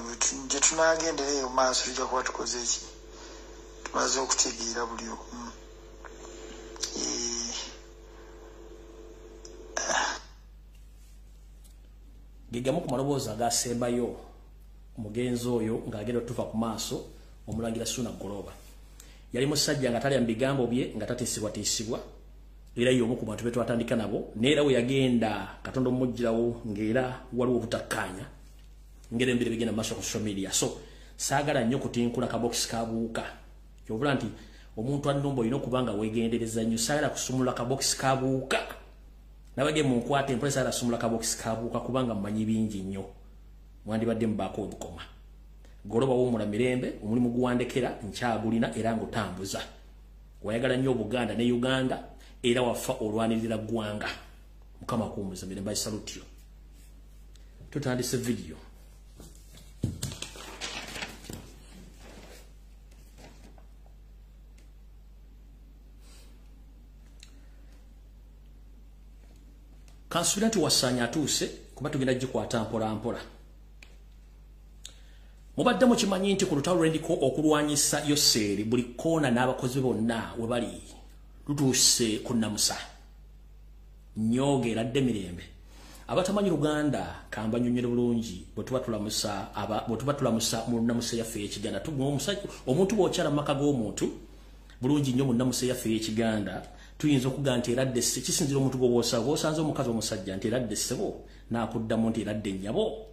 gye tunaagendera eyo maaso tujja kuba tukoze eki, tumaze okutegeera buli omu. Gegamu ku maloboozi agasembayo omugenzi oyo ng'agenda otuva ku maaso, omulangira Ssuuna Goloba. Yali musajja nga talya mu bigambo bye, nga tatiisibwatiisibwa, era y'omu ku bantu be twatandika nabo. Neera we yagenda Katonda omuggyirawo ng'era waliwo obutakkaanya ng'era embeera bigenda mu maaso ku social media. So saagala nnyo kutinkula kabokisi kabuuka. Kyovula nti omuntu annumba olina okuba nga weegendereza nnyo. Saagala kusumulula kabokisi kabuuka. Nabage mu nkwata empola, saagala kusumulula kabokisi kabuuka kubanga mmanyi bingi nnyo. Mwandibadde mubaako obukoma. Goloba wummula mirembe, omulimu guwandekera nkyagulina era ng'otambuza. Wayagala nnyo Obuganda ne Uganda, era wafa olwanirira ggwanga. Mukama akuwummuze mirembe. I salute you. Tutandise video. Kansuubira nti wasaanya atuuse kuba tugenda gikwata mpola mpola. Mubadde mukimanyi nti ku lutalo lwendiko okulwanyisa Yoseeri buli kkoona n'abakozi bonna we bali lutuuse ku nnamusa. Nnyooge eradde mirembe. Abatamanyi Luganda kambanyonnyole bulungi bwe tuba tulamusa mu nnamusa yaffe ey'Ekiganda. Omuntu bw'okyala mu maka g'omuntu bulungi nnyo mu nnamusa yaffe ey'Ekiganda tuyinza okugamba nti eradde kisinziira omuntu gw'oba bw'osanze omukazi omusajja nti eradde ssebo, n'akuddamu nti eradde nnyabo,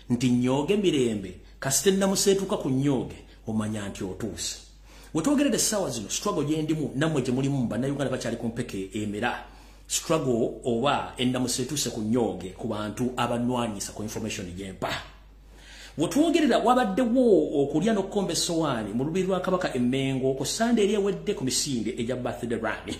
nti nnyooge mirembe. Kasita ennamusa etuuka ku nnyooge omanya nti otuuse. We twogerera essaawa zino struggle gye ndimu nammwe gye mulimu Bannayuganda bakyali ku mpeke emera. Struggle oba ennamusa etuuse ku nnyooge ku bantu abanwanyisa ku information gyempa. We twogerera wabaddewo okulya n'okukomba essowaani mu lubiri lwa Kabaka e Mmengo ku Ssande eri ewedde ku misinde egya birthday run.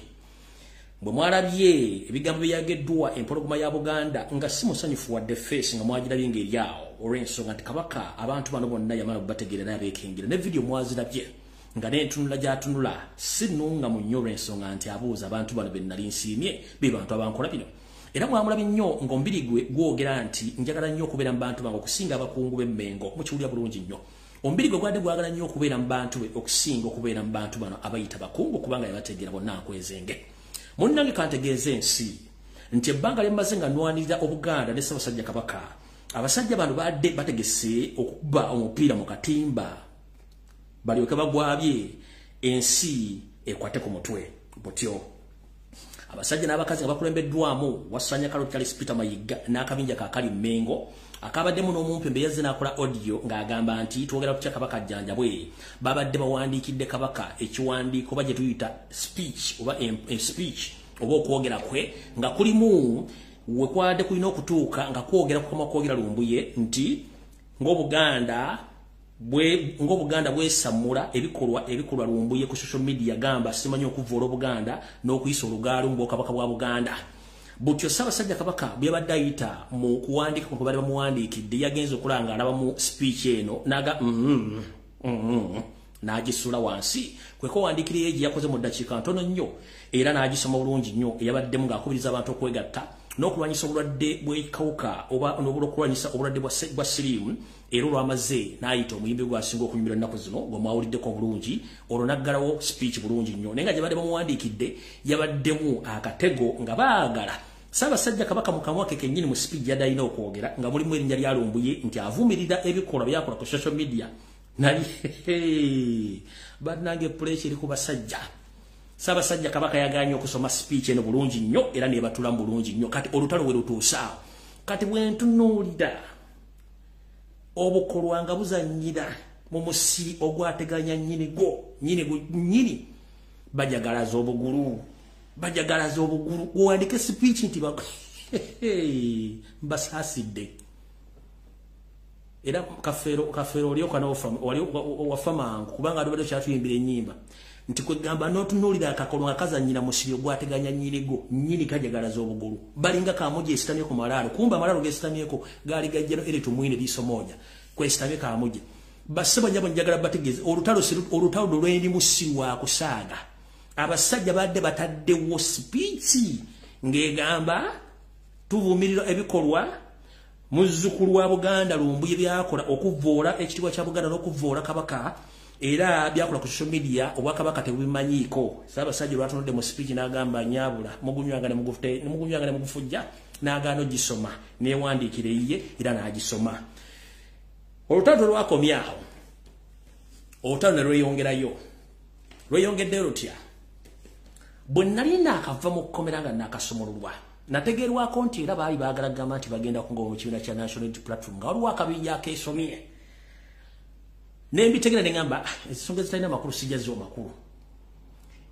Bwe mwalabye ebigambo byageddwa empologoma ya Buganda nga si musanyufu wadde face nga mwagirabye ng'eri awo olw'ensonga nti Kabaka abantu bano bonna yamala bategeera n'abeekengera. Ne video mwazirabye nga n'entunula gy'atunula si nnungamu nnyo olw'ensonga nti abuuza abantu bano be nnali nsiimye be bantu abankola bino. Era mwamulabye nnyo ng'omubiri gwe gwogera nti njagala nnyo okubeera mu bantu bange okusinga abakungu b'e Mmengo. Mukiwulira bulungi nnyo. Omubiri gwe gwadde gwagala nnyo okubeera mu bantu be okusinga okubeera mu bantu bano abayita bakungu kubanga yabategeera bonna nkwezenge. Munnange kantegeeze ensi nti ebbanga lye mmaze nga nnwanirira Obuganda ne Ssaabasajja Kabaka, abasajja bano badde bategese okukuba omupiira mu katimba balyoke bagwabye ensi ekwate ku mutwe butyo. Abasajja n'abakazi nga bakulembeddwamu Wasanya Karoli Charles Peter Mayiga n'akabinja kakali Mmengo akabaddemu n'omumpembe yazze n'akola audio ng'agamba nti twogera ku kya Kabaka jjanjabwe. Babadde bawandiikidde Kabaka ekiwandiiko oba gye tuyita speech oba speech oba okwogera kwe nga kulimu we kwadde kulina okutuuka nga kwogera kukoma kwogera Lumbuye nti ng'Obuganda bwesammula ebikolwa Lumbuye ku social media gamba simanyi okuvvoola Obuganda n'okuyisa olugaalo mu Bwakabaka bwa Buganda. Butyo Ssaabasajja Kabaka bwe yabadde ayita mu kuwandiika ku bali bamuwandiikidde, yagenze okulanga alaba mu speech eno naga n'agisuula wansi, kwe kuwandiikira ye gye yakoze mu ddakiika ntono nnyo, era n'agisoma bulungi nnyo, eyabaddemu ng'akubiriza abantu okwegatta n'okulwanyisa obulwadde bw'ekawuka oba n'okulwanyisa obulwadde bwa siriimu. Era olwamaze n'ayita omuyimbi gwasinga okunyumirwa ennaku zino gwe mwawuliddeko bulungi, olwo n'aggalawo speech bulungi nnyo. Naye nga gye badde bamuwandiikidde yabaddemu akatego nga baagala Ssaabasajja Kabaka mu kamwa ke kennyini mu speech yadde alina okwogera nga mulimu erinnya lya Lumbuye nti avumirira ebikolwa byakola ku social media. Naye bannange, pressure eri ku basajja. Ssaabasajja Kabaka yagaanye okusoma speech eno bulungi nnyo era nebatulamu bulungi nnyo. Kati olutalo we lutuuse awo, kati bwe ntunuulira obukolwa nga buzannyira mu musiri ogwateganya nnyini gwo nnyini, bajagalaza obugulu, bajagalaza obugulu. Wandike speech nti mbasaasidde. Era Kafeero olyoka wafa mangu, kubanga alibadde kyatuyimbira ennyimba nti kwegamba n'otunuulira akakolo nga kazannyira musiri ogwateganya nnyini gwo nnyini, kajagalaza obugulu, balinga Kaamugye esitamye ku malaalo. Kumba amalaalo gesitamyeko gaali gajjano eri Tumwine Liisomooja kwesitamye Kaamugye. Bassebo, nyabo, njagala bategeeze olutalo, olutalo lwendimu si wa kusaaga. Abasajja badde bataddewo speech ng'egamba tuvumirira ebikolwa muzzukulu wa Buganda Lumbuye byakola okuvvoola ekitiibwa kya Buganda n'okuvvoola Kabaka, era byakola ku social media obwakabaka tebubimanyiiko. Ssaabasajja olwatunudde mu speech n'agamba, "Nyaabula mugunywanga ne mugufujja," n'agaana ogisoma, neewandiikira eyiye era n'agisoma. Olutalo lwakomye awo, olutalo ne lweyongerayo. Lweyongeddeyo lutya? Bwe nali naakava mu kkomera nga naakasumululwa, nategeerwako nti era baali baagala gamba nti bagenda kungoba mu kibiina kya National Unity Platform, nga waliwo akabinja akeesomye. Nembitegera ne ŋŋamba, ensonga ezitalina makulu sijja ziwa makulu.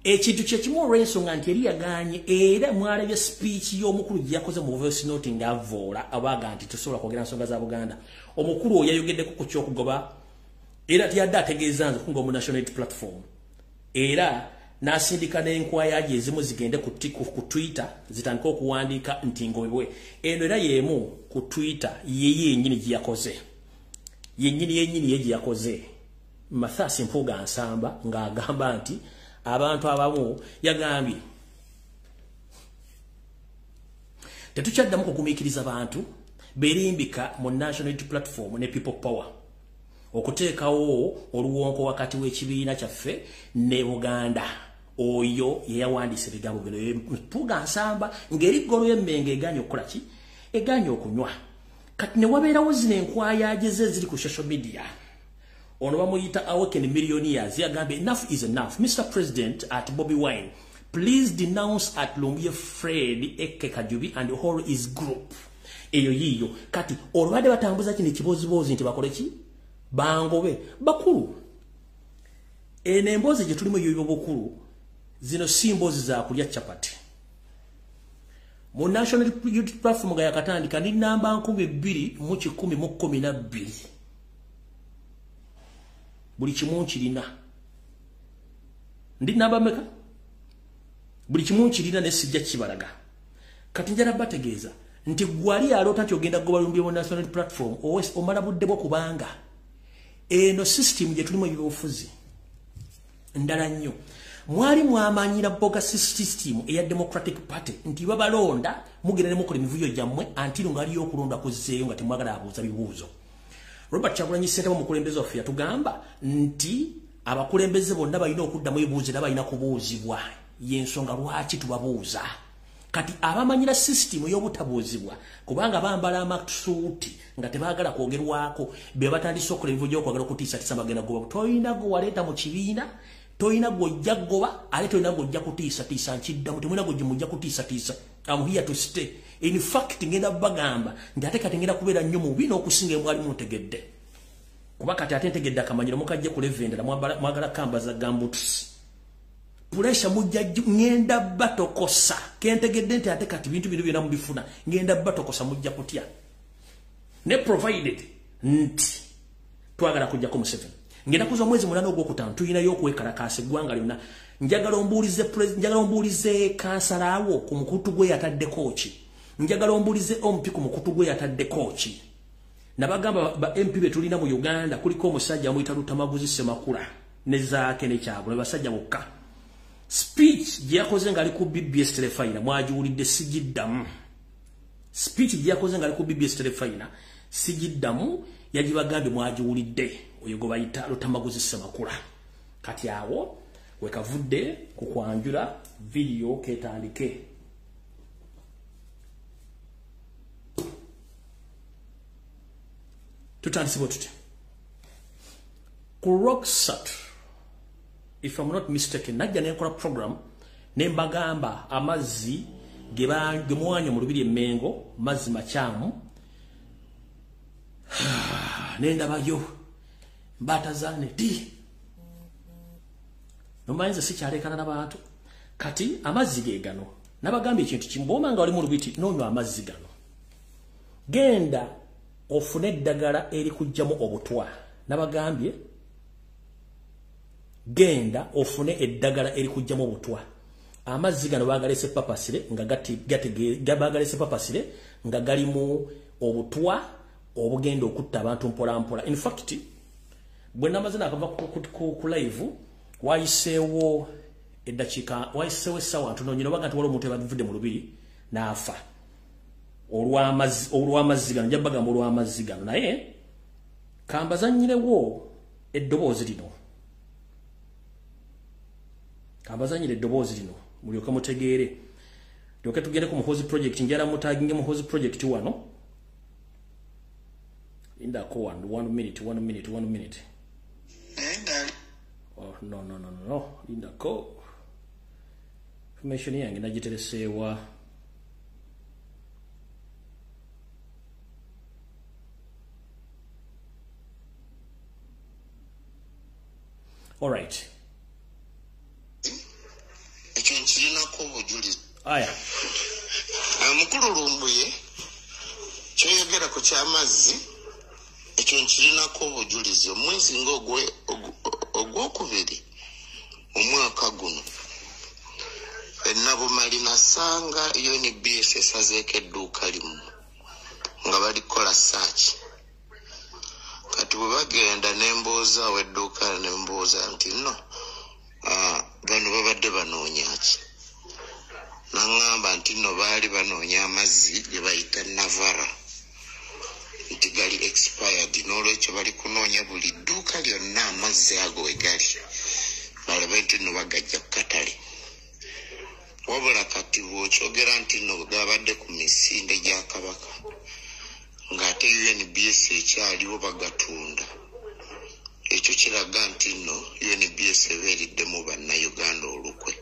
Ekintu kyekimu, olw'ensonga nti eri yagaanye, era mwalabye speech y'omukulu gye yakoze mu voice note ng'avoola abaga nti tosobola kwogera nsonga za Buganda. Omukulu oyo yayogeddeko ku kyokugoba, era tiyadde ategeeza nze kunga mu National Unity Platform, era n'asindika n'enkwaya gye ezimu zigende ku Twitter zitandike okuwandiika nti ngobebwe. Eno era y'emu ku Twitter yeye yennyini gye yakoze, yennyini yennyini ye gye yakoze, Mathias Mpuuga Nsamba, ng'agamba nti abantu abamu, yagambye, tetukyaddamu kugumiikiriza bantu berimbika mu National Unity Platform ne People Power okuteekawo oluwonko wakati w'ekibiina kyaffe ne Buganda. Oyo yeyawandiisa ebigambo bino, Mpuuga Nsamba, ng'eri ggolo y'Emmengo eganye okukola ki? Eganye okunywa. Kati ne wabeerawo zino enkwaya ze eziri ku social media. Ono bamuyita Awaken Millionaires, yagambye, "Enough is enough. Mr President at Bobby Wine, please denounce at Lumbuye Fred Eke Kajubi and all his group." Eyo yiyo. Kati olwabadde batambuza kino ekibozibozi nti bakole ki? Bangobe. Bakulu, eno emboozi gye tulimu ey'ebyobukulu, zino si mboozi za kulya capati. Mu National Unity Platform nga yakatandika, ndi namba 2112. Buli kimu nkirina. Ndi namba meka? Buli kimu nkirina, ne sijja kibalaga. Kati njala bategeeza nti gwali aloota nti ogenda kugoba Lumbuye mu National Platform, omala budde bwo, kubanga eno system gye tulimu ebyobufuzi ndala nnyo. Mwali mwamanyira boga system eya Democratic Party nti babalonda, mugenda ne mukola emivuyo gyammwe antiro nga aliyo okulonda kuzzeeyo nga temwagala abuuza bibuuzo. Robert Kyagulanyi Ssentamu, omukulembeze waffe, yatugamba nti abakulembeze bonna balina okuddamu ebibuuzo era balina kubuuzibwa. Yensonga lwaki tubabuuza. Kati abamanyira system ey'obutabuuzibwa, kubanga bambala amasuuti nga tebaagala kwogerwako, be batandise okukola ebivuyo by'okwagala okutiisatiisa bagenda goba. Toyina gwe waleeta mu kibiina, toyina gw'ojja goba, ate toyina gw'ojja kutiisatiisa. Nkiddamu, temulina gwe mujja kutiisatiisa. I'm here to stay. In fact, ngenda bagamba nti ate kati ngenda kubeera nnyo mubi n'okusinga emwali muntegedde, kuba kati ate ntegedde akamanyiro mukajje ku level endala. Mwagala kambaza gumboots, pressure mujja, ngenda batokosa. Kentegedde nti ate kati bintu bino byonna mubifuna, ngenda batokosa, mujja kutya. Ne provided nti twagala kujjako Museveni. Ng'ennaku z'omwezi 8 ogwokutaano tulinayo okwekalakaasa eggwanga lyonna. Njagala ombuulize njagala ombuulize kansala wo ku mukutu gwe yataddeko ki. Njagala ombuulize MP ku mukutu gwe yataddeko ki. Nabagamba ba MP be tulina mu Uganda kuliko omusajja amuyita Lutamaguzi Ssemakula ne Zaake ne Kyagulanyi, basajja bokka. Speech gye yakoze ng'ali ku BBS Terefayina mwagiwulidde, sigiddamu. Speech gye yakoze ng'ali ku BBS Terefayina sigiddamu, yagibagambye mwagiwulidde. Oyo gwe bayita Lutamaguzi Ssemakula. Kati awo wekavudde ku kwanjula vidiyo ketandike. Tutandise bwe tuti. Ku Rocksat, if I'm not mistaken, najja nenkola program ne mbagamba amazzi ge mwanywa mu Lubiri e Mmengo mazzi makyamu. Nendabayo mbatazaane ti nomanyiza sikyalekana n'abantu. Kati amazzi ge gano nabagambye ekintu kimu, bw'oba nga oli mu Lubiri n'onywa amazzi gano, genda ofune eddagala erikugyamu obutwa. Nabagambye genda ofune eddagala erikugyamu obutwa. Amazzi gano bagalese papasire nga bagalese papasire nga galimu obutwa obugenda okutta abantu mpola mpola. In fact, bwe namaze nakava ku live wayiseewo eddakiika, wayiseewo essaawa ntono nnyo, baga nti waliwo omuntu ebavudde mu Lubiri n'afa olw'amazzi gano. Nja bagamba olw'amazzi gano, naye kambazannyirewo eddoboozi lino, kambazannyire eddoboozi lino mulyoke mutegeere, lyoke tugende ku Muhoozi Project. Njala mutaginge Muhoozi Project wano. Lindako one minute, 1 minute, 1 minute. Oh, no, no, no, no, lindako. Information yange nagitereseewa. All right. Ekyo nkirinako obujulizi. Aya. Mukulu Lumbuye, kyoyogera ku ky'amazzi, ekyo nkirinako obujulizi. Omwezi ogwokubiri omwaka guno, Nabumali nasanga UNBS esazeeko edduuka limu nga bali kukola search. Kati bwe bagenda ne mbuuza ow'edduuka, ne mbuuza nti nno bano babadde banoonya ki? N'aŋŋamba nti nno baali banoonya amazzi ge bayita Navara, nti gali expired, n'olwekyo bali kunoonya buli dduuka lyonna amazzi ago we gali, balabe nti nno bagajja ku katale. Wabula kati bw'okyogera nti nno gabadde ku misinde gya Kabaka, ng'ate UNBS ekyaliwo bagatunda, ekyo kiraga nti nno UNBS eba eriddemu bannayuganda olukwe.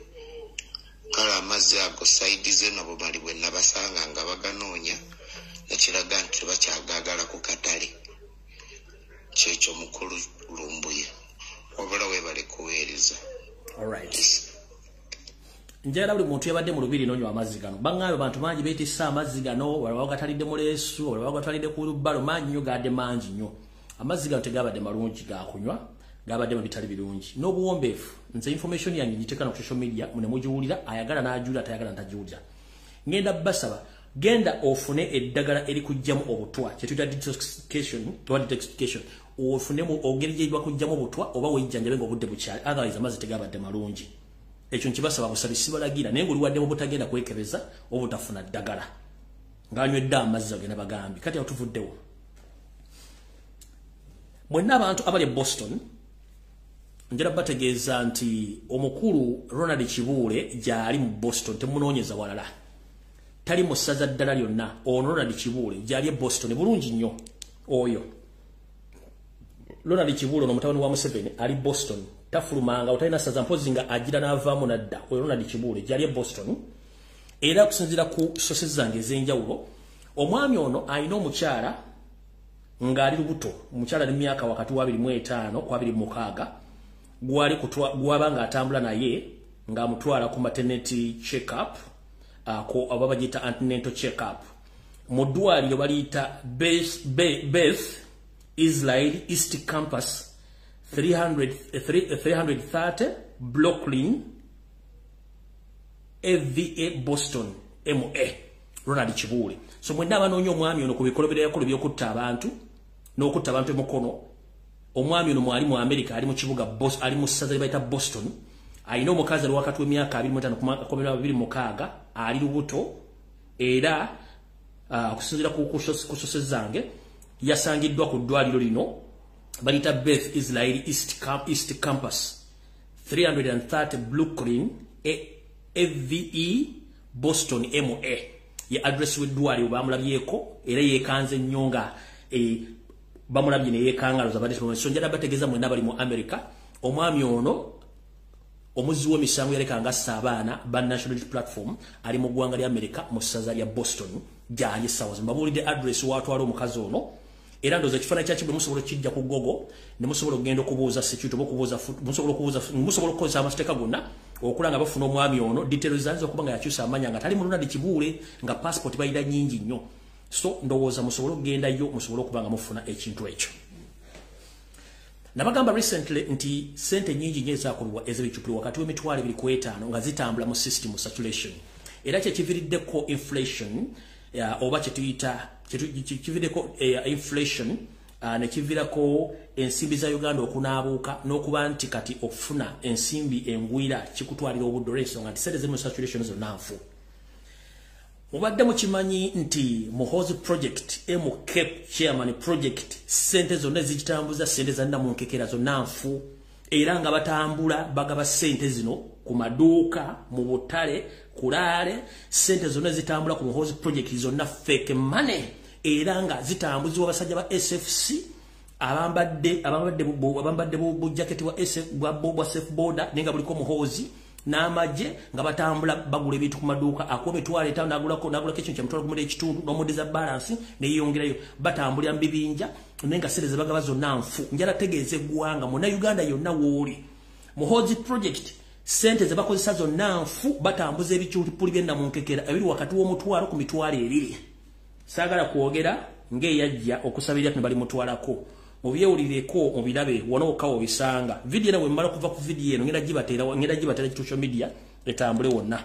Kale amazzi ago sayidi ze Nabumali bwe nabasanga nga baganoonya, nekiraga nti tebakyagaagala ku katale. Kyekyo mukulu Lumbuye, wabula weebale kuweereza. All right. Njagala buli muntu yabadde mu Lubiri n'onywa amazzi gano. Baŋŋambye bantu bangi beetisse amazzi gano, wala bagatalidde mu leesu, wala bagatalidde ku lubbalo, mangi nnyo, gadde mangi nnyo. Amazzi gano tegabadde malungi ga kunywa, gabadde mu bitali birungi. N'obuwombeefu, nze information yange ngiteeka ku social media, mune mugiwulira, ayagala n'agiwulira, atayagala n'atagiwulira. Ngenda basaba, genda ofune eddagala erikugyamu obutwa, kye tuyita detoxification, ofunemu ogeri gye bakugyamu obutwa oba wejjanjabe ng'obudde bukyali, otherwise amazzi tegabadde malungi. Ekyo nkibasaba busabi, sibalagira, naye ng'oliwadde mu butagenda kwekebeza oba butafuna ddagala ng'anywedde amazzi agenda bagambye. Kati awo tuvuddewo. Mwenna abantu abali e Boston, njala bategeeza nti omukulu Ronald Kibuule gy'ali mu Boston, temunoonyeza walala, tali mu ssaza ddala lyonna. Ono Ronald Kibuule gy'ali e Boston bulungi nnyo. Oyo Ronald Kibuule ono mutabani wa Museveni ali Boston, tafulumanga, otalina ssaza mpozi nga agira n'avaamu n'adda. Oyo Ronald Kibuule gy'ali e Boston, era okusinziira ku sources zange ez'enjawulo, omwami ono alina omukyala ng'ali lubuto, omukyala ali myaka wakati wa 25 ku 26, gwali gwaba ng'atambula naye ng'amutwala ku maternity check-up, ako aba bagiyita antenatal check-up mu ddwaliro baliyita Beth Israel East Campus 330 Brooklyn AVA Boston MA Ronald Kibuule. So mwenna abanoonya omwami ono ku bikolobero yakola ebyokutta abantu n'okutta abantu emukono, omwami ono mwali mu America, ali mu kibuga ali mu ssaza lye bayita Boston, alina omukazi ali wakati w'emyaka 25 ku 26, ali lubuto, era okusinziira ku sose zange yasangiddwa ku ddwaliro lino baliyita Beth Israel East Campus 330 Brooklyn AVE Boston MA ye address w'eddwaliro bamulabyeko, era yeekanze nnyo nga bamulabye ne yeekangaloza badde. So njala bategeeza mwenna bali mu America, omwami ono omuzzi w'emisango yaleka nga assa abaana ba National Unity Platform, ali mu ggwanga lya America mu ssaza lya Boston gy'ali essaawa zino. Mbabuulidde address w'atwala omukazi ono, era ndowooza ekifaananyi kya Kibuule musobola okukijja ku Google ne musobola okugenda okubuuza security oba okubuuza, musobola okukozesa amateeka gonna okula nga bafuna omwami ono. Details zanze okuba nga yakyusa amanya nga tali mu Ronald Kibuule, nga passport bayira nnyingi nnyo. So ndowooza musobole okugendayo musobole okuba nga mufuna ekintu ekyo. Nabagamba recently nti sente nyingi nnyo ezakubibwa ez'ebicupuli wakati w'emitwalo 2 ku 5 nga zitambula mu system circulation, era kyekiviiriddeko inflation, oba kyetuyita kiviiriddeko inflation, ne kiviirako ensimbi za Uganda okunaabuuka n'okuba nti kati okufuna ensimbi engwira kikutwalira obudde, olw'ensonga nti sente ziri mu circulation zonna nfu. Mubadde mukimanyi nti Muhoozi Project, MK Chairman Project, sente zonna ezikitambuza sente za nnamunkekera zonna nfu, era nga batambula bagaba sente zino ku maduuka, mu butale, kulaale. Sente zonna ezitambula ku Muhoozi Project zonna fake money, era nga zitambuzibwa abasajja ba SFC abambadde bujaketi bwa SF bwa Safe Boda, naye nga buliko Muhoozi n'amagye, nga batambula bagula ebintu ku maduuka. Akuwa 5,000, nagulako ekintu kya 1,500, n'omuddeza balance neyeyongerayo. Batambulira mu bibinja, naye nga sente zebagaba zonna nfu. Njala tegeeza eggwanga Munnayuganda yonna w'oli, Muhoozi Project sente zebakozesa zonna nfu, batambuza ebicupuli by'ennamunkekera ebiri wakati w'1,000 ku 20,000. Saagala kwogera ng'eyajja okusabirira ne balimutwalako. Mubyewulireko, mubirabe wano wokka wobisanga. Vidiyo eno bwe mmala kuva ku vidiyo eno ngenda gibateera social media etambule wonna.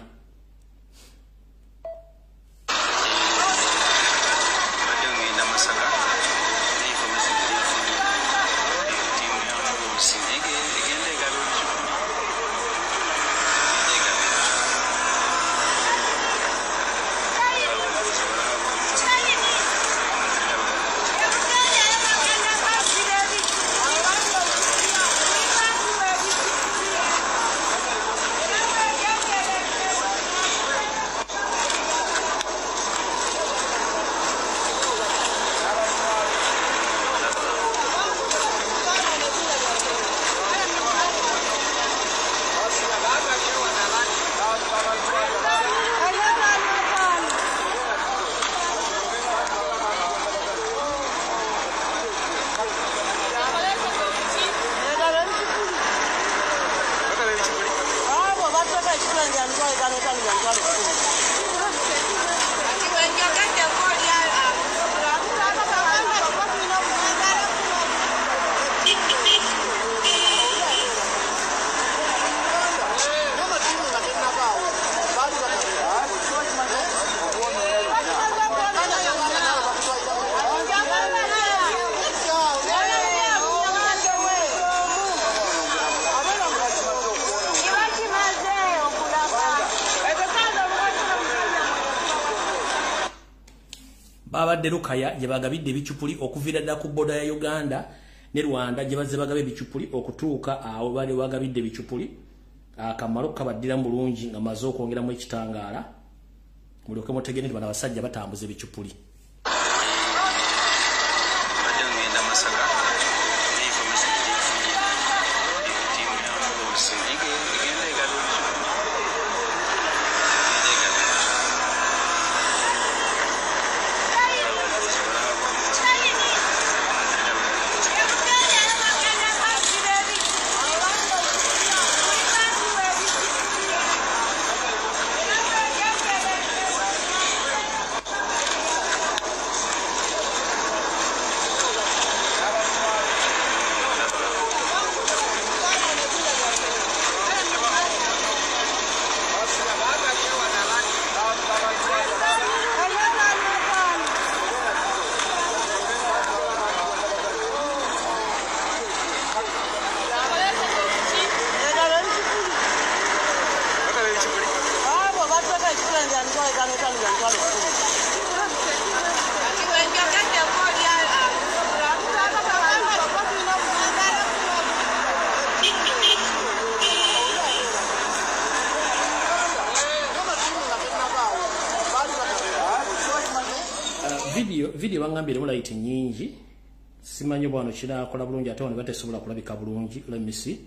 Mbadde ngenda Masaka n'information gyenfunye, ttiimu ya Muhoozi egenda egaba ebicupuli, egenda egaba ebicupuli. Babadde Lukaya gye bagabidde ebicupuli okuviira ddala ku border ya Uganda ne Rwanda, gye bazze bagaba ebicupuli okutuuka awo bali bagabidde ebicupuli. Akamalo kabaddiramu bulungi nga maze okwongeramu ekitangaala, mulyoke mutegere nti bano abasajja batambuza ebicupuli. Mbadde ngenda Masaka n'information gyenfunye, ttiimu ya Muhoozi egenda egaba ebicupuli, egenda egaba ebicupuli. Video bangambye erimu light nnyingi, simanyi bwano kinakola bulungi ate wano batesobola kulabika bulungi. Let me see.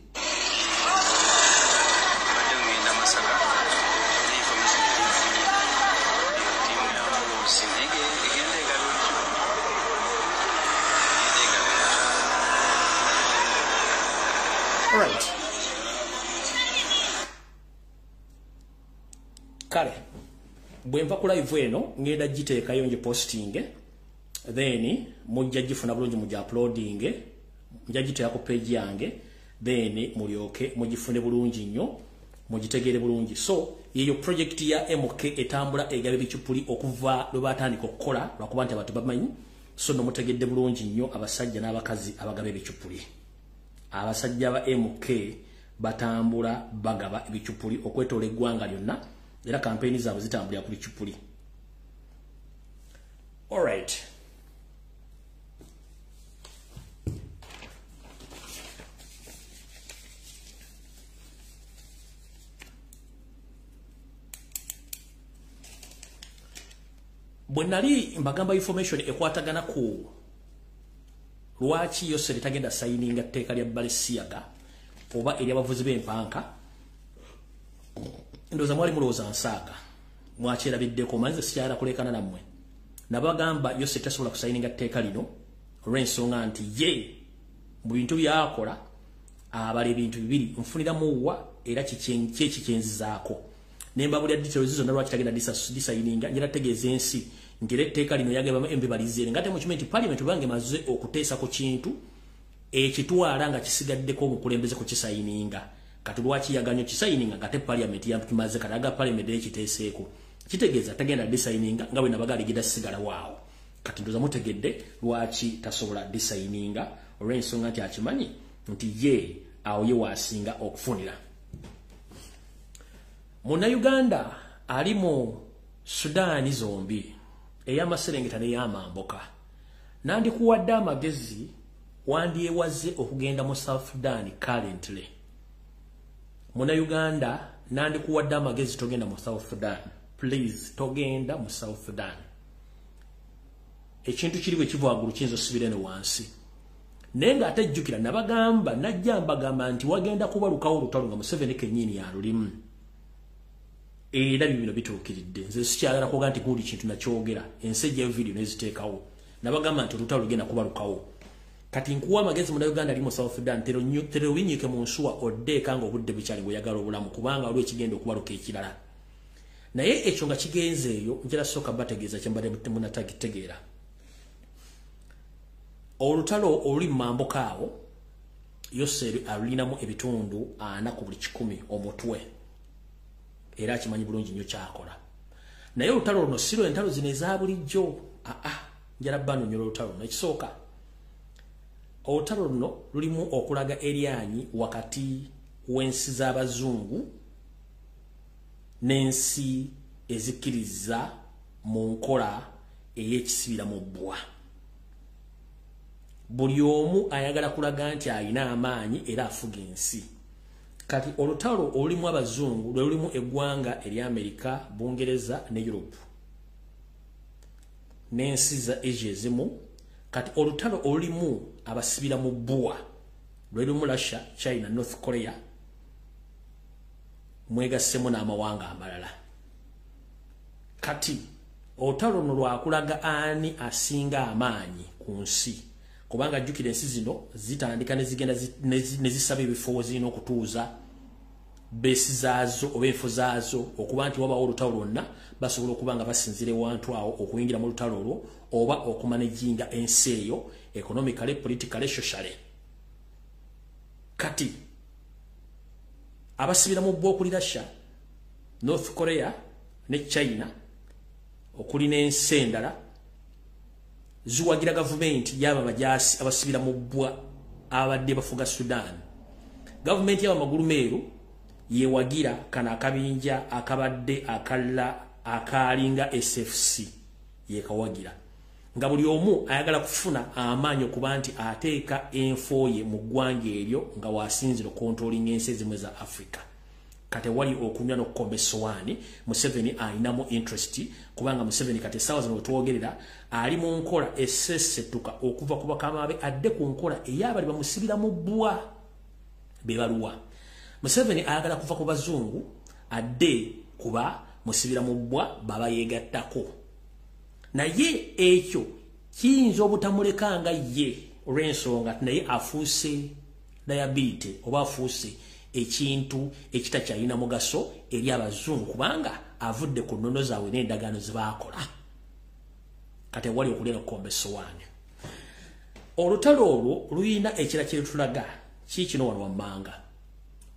All right. Kale bwe nva ku live eno ngenda giteekayo nje posting, then mujja gifuna bulungi, mujja uploading, mujja giteeka ku page yange, then mulyoke mugifune bulungi nnyo, mugitegere bulungi. So yeyo project ya MK etambula egaba ebicupuli okuva lwe batandika okukola, lwakuba nti abantu bamanyi. So no mutegedde bulungi nnyo abasajja n'abakazi abagaba ebicupuli. Abasajja ba MK batambula bagaba ebicupuli okwetoola eggwanga lyonna, era kampeyini zaabwe zitambulira ku bicupuli. All right. Bwe nali mbagamba information ekwatagana ku lwaki Yoseri tagenda sayininga tteeka lya Balenciaga oba ery'abavuzi b'empanka, ndowooza mwali mulowooza nsaaga, mwakyerabiddeko. Manyize sikyala kulekana nammwe. Nabagamba Yoseri tasobola kusayininga tteeka lino olw'ensonga nti ye mu bintu by'akola abala ebintu bibiri, nfuniramu wa era kikyenzizaako. Nembabulya details zonna lwaki tagenda disayininga. Njala tegeeza ensi nti era etteeka lino yagamba embibalizeere nga temukimanyi nti parliament bange maze okuteesa ku kintu ekitwala nga kisigaddeko omukulembeze ku kisayininga. Kati lwaki yaganya kisayininga nga te parliament yatumaze kati aga parliament ekiteeseeko? Kitegeeza tagenda disayininga nga bwe nabaga aligenda sigala waawo. Kati ndoza mutegedde lwaki tasobola disayininga, olw'ensonga nti akimanyi nti ye awo ye waasinga okufunira. Munnayuganda ali mu Sudaani zombi, ey'amaserengeta n'ey'amambuka, nandikuwadde amagezi wandyewaze okugenda mu South Sudan currently. Munnayuganda nandikuwadde amagezi togenda mu South Sudan. Please, togenda mu South Sudan. Ekintu kiri bwe kiva waggulu kiyinza osibira eno wansi. Naye ng'ate jjukira nabagamba, najja mbagamba nti wagenda kubalukawo olutalo nga Museveni kennyini yalulimu. Era bino bituukiridde. Nze sikyagala kuga nti gundi kintu nakyogera, ensi ejjayo video neziteekawo. Nabagamba nti olutalo lugenda kubalukawo. Kati nkuwa amagezi Munnayuganda ali mu South Sudan, tero winyiike mu nsuwa oddeeka ng'obudde bukyali ng'oyagala obulamu, kubanga waliwo ekigenda okubaluka ekirala. Naye ekyo nga kigenze eyo, njala sooka bategeeza kye mbadde munnatagitegeera. Olutalo oluli mu mambuka awo, Yoseri alulinamu ebitundu 40 ku buli 100 omutwe. Era akimanyi bulungi nnyo kyakola. Naye olutalo luno si lwe entalo zino eza bulijjo. Njala bannyonnyola olutalo luno. Ekisooka, olutalo luno lulimu okulaga eryanyi wakati w'ensi z'abazungu n'ensi ezikkiriza mu nkola ey'ekisibira mu bbwa. Buli omu ayagala kulaga nti alina amaanyi era afuga ensi. Kati olutalo olulimu abazungu lwe lulimu eggwanga erya Amerika, Bungereza ne Europe n'ensi za Asia ezimu. Kati olutalo olulimu abasibira mu bbwa lwe lulimu Russia, China, North Korea, mwegassemu n'amawanga amalala. Kati olutalo luno lwakulaga ani asinga amaanyi ku nsi, kubanga jjukira ensi zino zitandika ne zigenda ne zisaba ebifo zirina okutuuza beesi zaazo oba enfo zaazo, okuba nti wabawo olutalo lwonna basobola okuba nga basinziira ewantu awo okuyingira mu lutalo olwo oba okumanejinga ensi eyo economically, politically, socially. Kati abasibira mu bbwa okuli Russia, North Korea ne China okuli n'ensi endala ziwagira gavumenti y'aba bajaasi abasibira mu bbwa abadde bafuga Sudan. Gavumenti y'aba magulu meeru yewagira kano akabinja akabadde akalla akaalinga SFC yekawagira, nga buli omu ayagala kufuna amaanyi okuba nti ateeka enfo ye mu ggwanga eryo nga wasinzira controlling ensi ezimu za Africa. Kati wali okunywa n'okukomba essowaani, Museveni ayinamu interest, kubanga Museveni kati essaawa zino wetwogerera ali mu nkola esesetuka okuva ku bakama be adde ku nkola ey'abali bamusibira mu bbwa be baluwa. Museveni ayagala kuva ku bazungu adde kuba musibira mu bbwa baba yeegattako, naye ekyo kiyinza obutamuleka nga ye olw'ensonga naye afuuse liability oba afuuse ekintu ekitakyalina mugaso eri abazungu, kubanga avudde ku nnono zaabwe n'endagaano ze baakola. Kati wali okulya n'okukomba essowaani. Olutalo olwo luyina ekira kye lutulaga kiikino wano wammanga.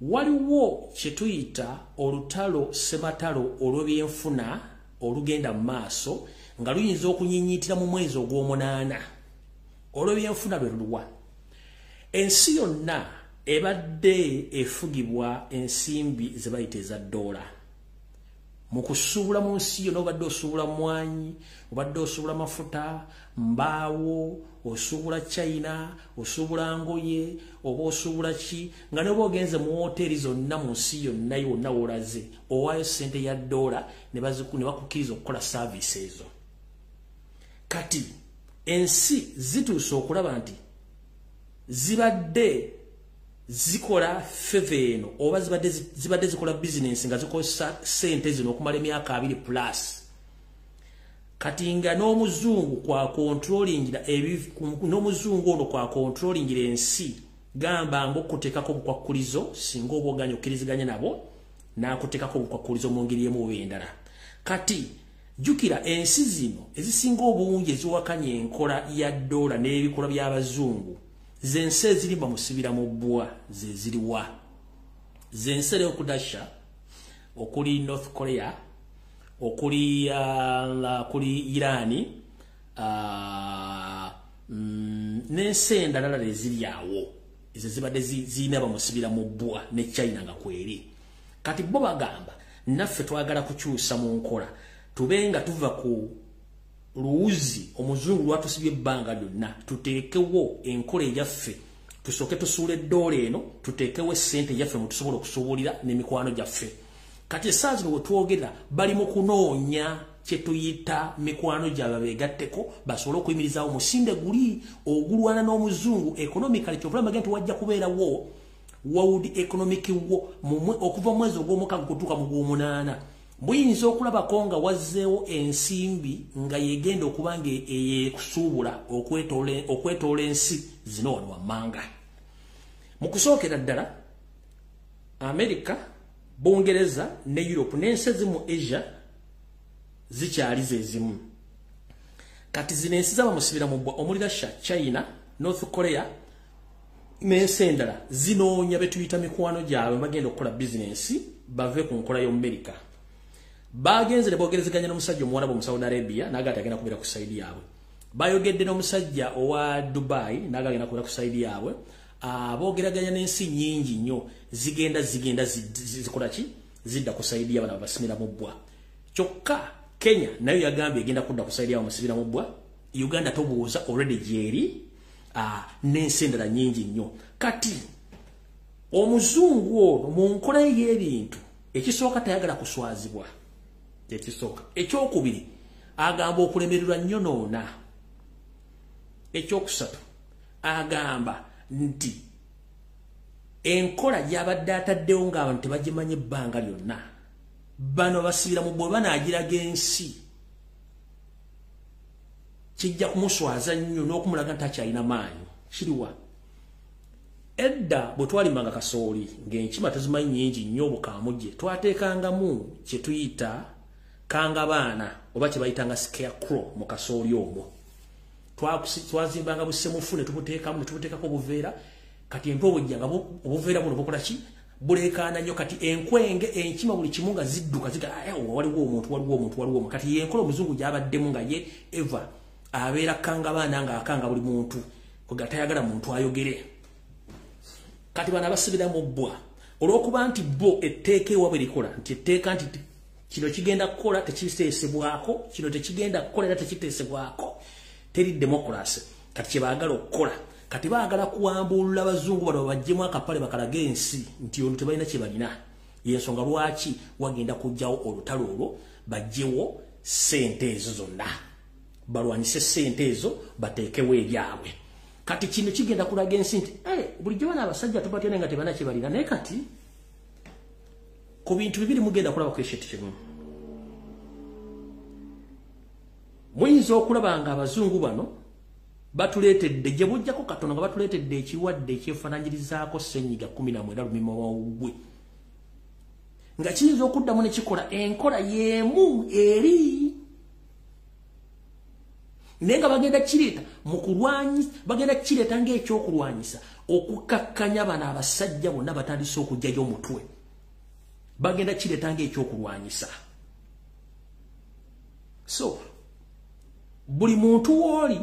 Waliwo kye tuyita olutalo ssematalo olw'ebyenfuna olugenda mu maaso nga luyinza okunyiinyiitira mu mwezi ogw'omunaana. Olw'ebyenfuna lwe luluwa. Ensi yonna ebadde efugibwa ensimbi ze bayita eza ddoola. Mu kusuubula mu nsi yonna obadde osuubula mmwanyi, obadde osuubula mafuta, mbaawo, osuubula China, osuubula ngoye, oba osuubula ki, nga ne bw'ogenze mu woteeri zonna mu nsi yonna yonna w'olaze, owaayo ssente ya ddoola ne bakukkiriza okukola saaviisi ezo. Kati ensi zituuse okulaba nti zibadde zikola feva eno oba zibadde zikola bizinensi nga zikozesa ssente zino okumala emyaka 2 plus. Kati nga n'omuzungu kwa controllingira n'omuzungu ono kwa controllingira ensi, gamba ng'okuteekako obukwakkulizo singa oba oganya okkiriziganya nabo n'akuteekako obukwakkulizo mu ngeri emu oba endala. Kati jjukira ensi zino ezisinga obungi eziwakanya enkola ya ddoola n'ebikolwa by'abazungu zensi ezirimba musibira mu bbwa ze ziriwa. Zensi eri okudasha okuli North Korea, okuli Irani, n'ensi endala eziri awo ezo zibadde zirina bamusibira mu bbwa ne China nga kweri. Kati bo bagamba naffe twagala kukyusa mu nkola, tube nga tuva ku luwuzi omuzungu lwatusibye ebbanga lyonna, tuteekewo enkola eyaffe, tusooke tusuule eddoola eno, tuteekewo essente eyaffe mwe tusobola okusuubulira n'emikwano gyaffe. Kati essaawa zino we twogera bali mu kunoonya kye tuyita mikwano gyabwe beegatteko basobole okuyimirizaawo omusinde guli ogulwana n'omuzungu economically. Kyova olaba nti wajja kubeerawo World Economic War okuva mu mwezi ogw'omukaaga okutuuka mu gw'omunaana. Buyinza okulabako nga wazzeewo ensimbi nga yegenda okuba nga eyekusuubula okwetoola ensi zino wano wammanga. Mu kusookera ddala Amerika, Bungereza ne Europe n'ensi ezimu Asia zikyali ze zimu. Kati zino ensi z'abamusibira mu bbwa omuli Russia, China, North Korea n'ensi endala zinoonya be tuyita mikwano gyabwe bagenda okukola bizinensi bave ku nkola y'Omumerika. Bagenze ne boogerezeganya n'omusajja omuwarabu mu Saudi Arabia n'agamba nti agenda kubeera ku sayidi yaabwe. Bayogedde n'omusajja owa Dubai n'agamba agenda kubeera ku sayidi yaabwe. Boogeraganya n'ensi nnyingi nnyo zigenda zikola ki? Zidda ku sayidi y'abano abasimira mu bbwa. Kyokka Kenya nayo yagambye egenda kudda ku sayidi y'abamusibira mu bbwa. Uganda tobuuza already gyeri, n'ensi endala nnyingi nnyo. Kati omuzungu ono mu nkola ye y'ebintu ekisooka tayagala kuswazibwa. Ekisooka. Ekyokubiri agamba okulemererwa nnyo noona. Ekyokusatu agamba nti enkola gy'abadde ataddewo ng'abantu tebagimanyi ebbanga lyonna, bano basibira mu bwe banaagiraga ensi kijja kumuswaza nnyo n'okumulaga nti akyalina maanyi. Kiriwa edda bwe twalimanga kasooli ng'enkima tezimanyi nnyingi nnyo obukaamuje, twateekangamu kye tuyita kangabaana oba kye bayitanga scarecrow mu kasooli omwo. Twazimbanga busemufu ne tubuteekamu ne tubuteekako obuveera. Kati empewo bwejja nga obuveera buno bukola ki? Buleekaana nnyo. Kati enkwenge, enkima, buli kimu nga zidduka ziga waliwo omuntu, waliwo omuntu, waliwo omuntu. Kati yenkola omuzungu gy'abaddemu nga ye eva abeera kangabaana ng'akanga buli muntu, kwega tayagala muntu ayogere. Kati bano abasibira mu bbwa olw'okuba nti bo etteeka ewaabwe likola nti etteeka nti Kino kigenda kukola tekiteesebwako, kino tekigenda kukola era tekiteesebwako. Teri democracy. Kati kye baagala okukola, kati baagala kuwambulula abazungu bano babaggyemu akapale bakalage ensi nti ono tebalina kye balina. Yensonga lwaki wagenda kujjawo olutalo olwo, baggyewo ssente ezo zonna, balwanyise ssente ezo, bateekewo ebyabwe. Kati kino kigenda kulaga ensi nti bulijjo bano abasajja tubatya naye nga tebalina kye balina. Naye kati ku bintu bibiri mugenda kulaba ku ekintu kimu. Muyinza okulaba nga abazungu bano batuleetedde gye bujjako katono, nga batuleetedde ekirwadde ekyefaananyirizaako ssenyiga 19 lumimawuggwe, nga kiyinza okuddamu ne kikola enkola y'emu eri, naye nga bagenda kireeta mu kulwanyisa, bagenda kireeta ng'ekyokulwanyisa okukakkanya bano abasajja bonna batandise okuggyayo omutwe. Bagenda kireeta ng'ekyokulwanyisa. So buli muntu wooli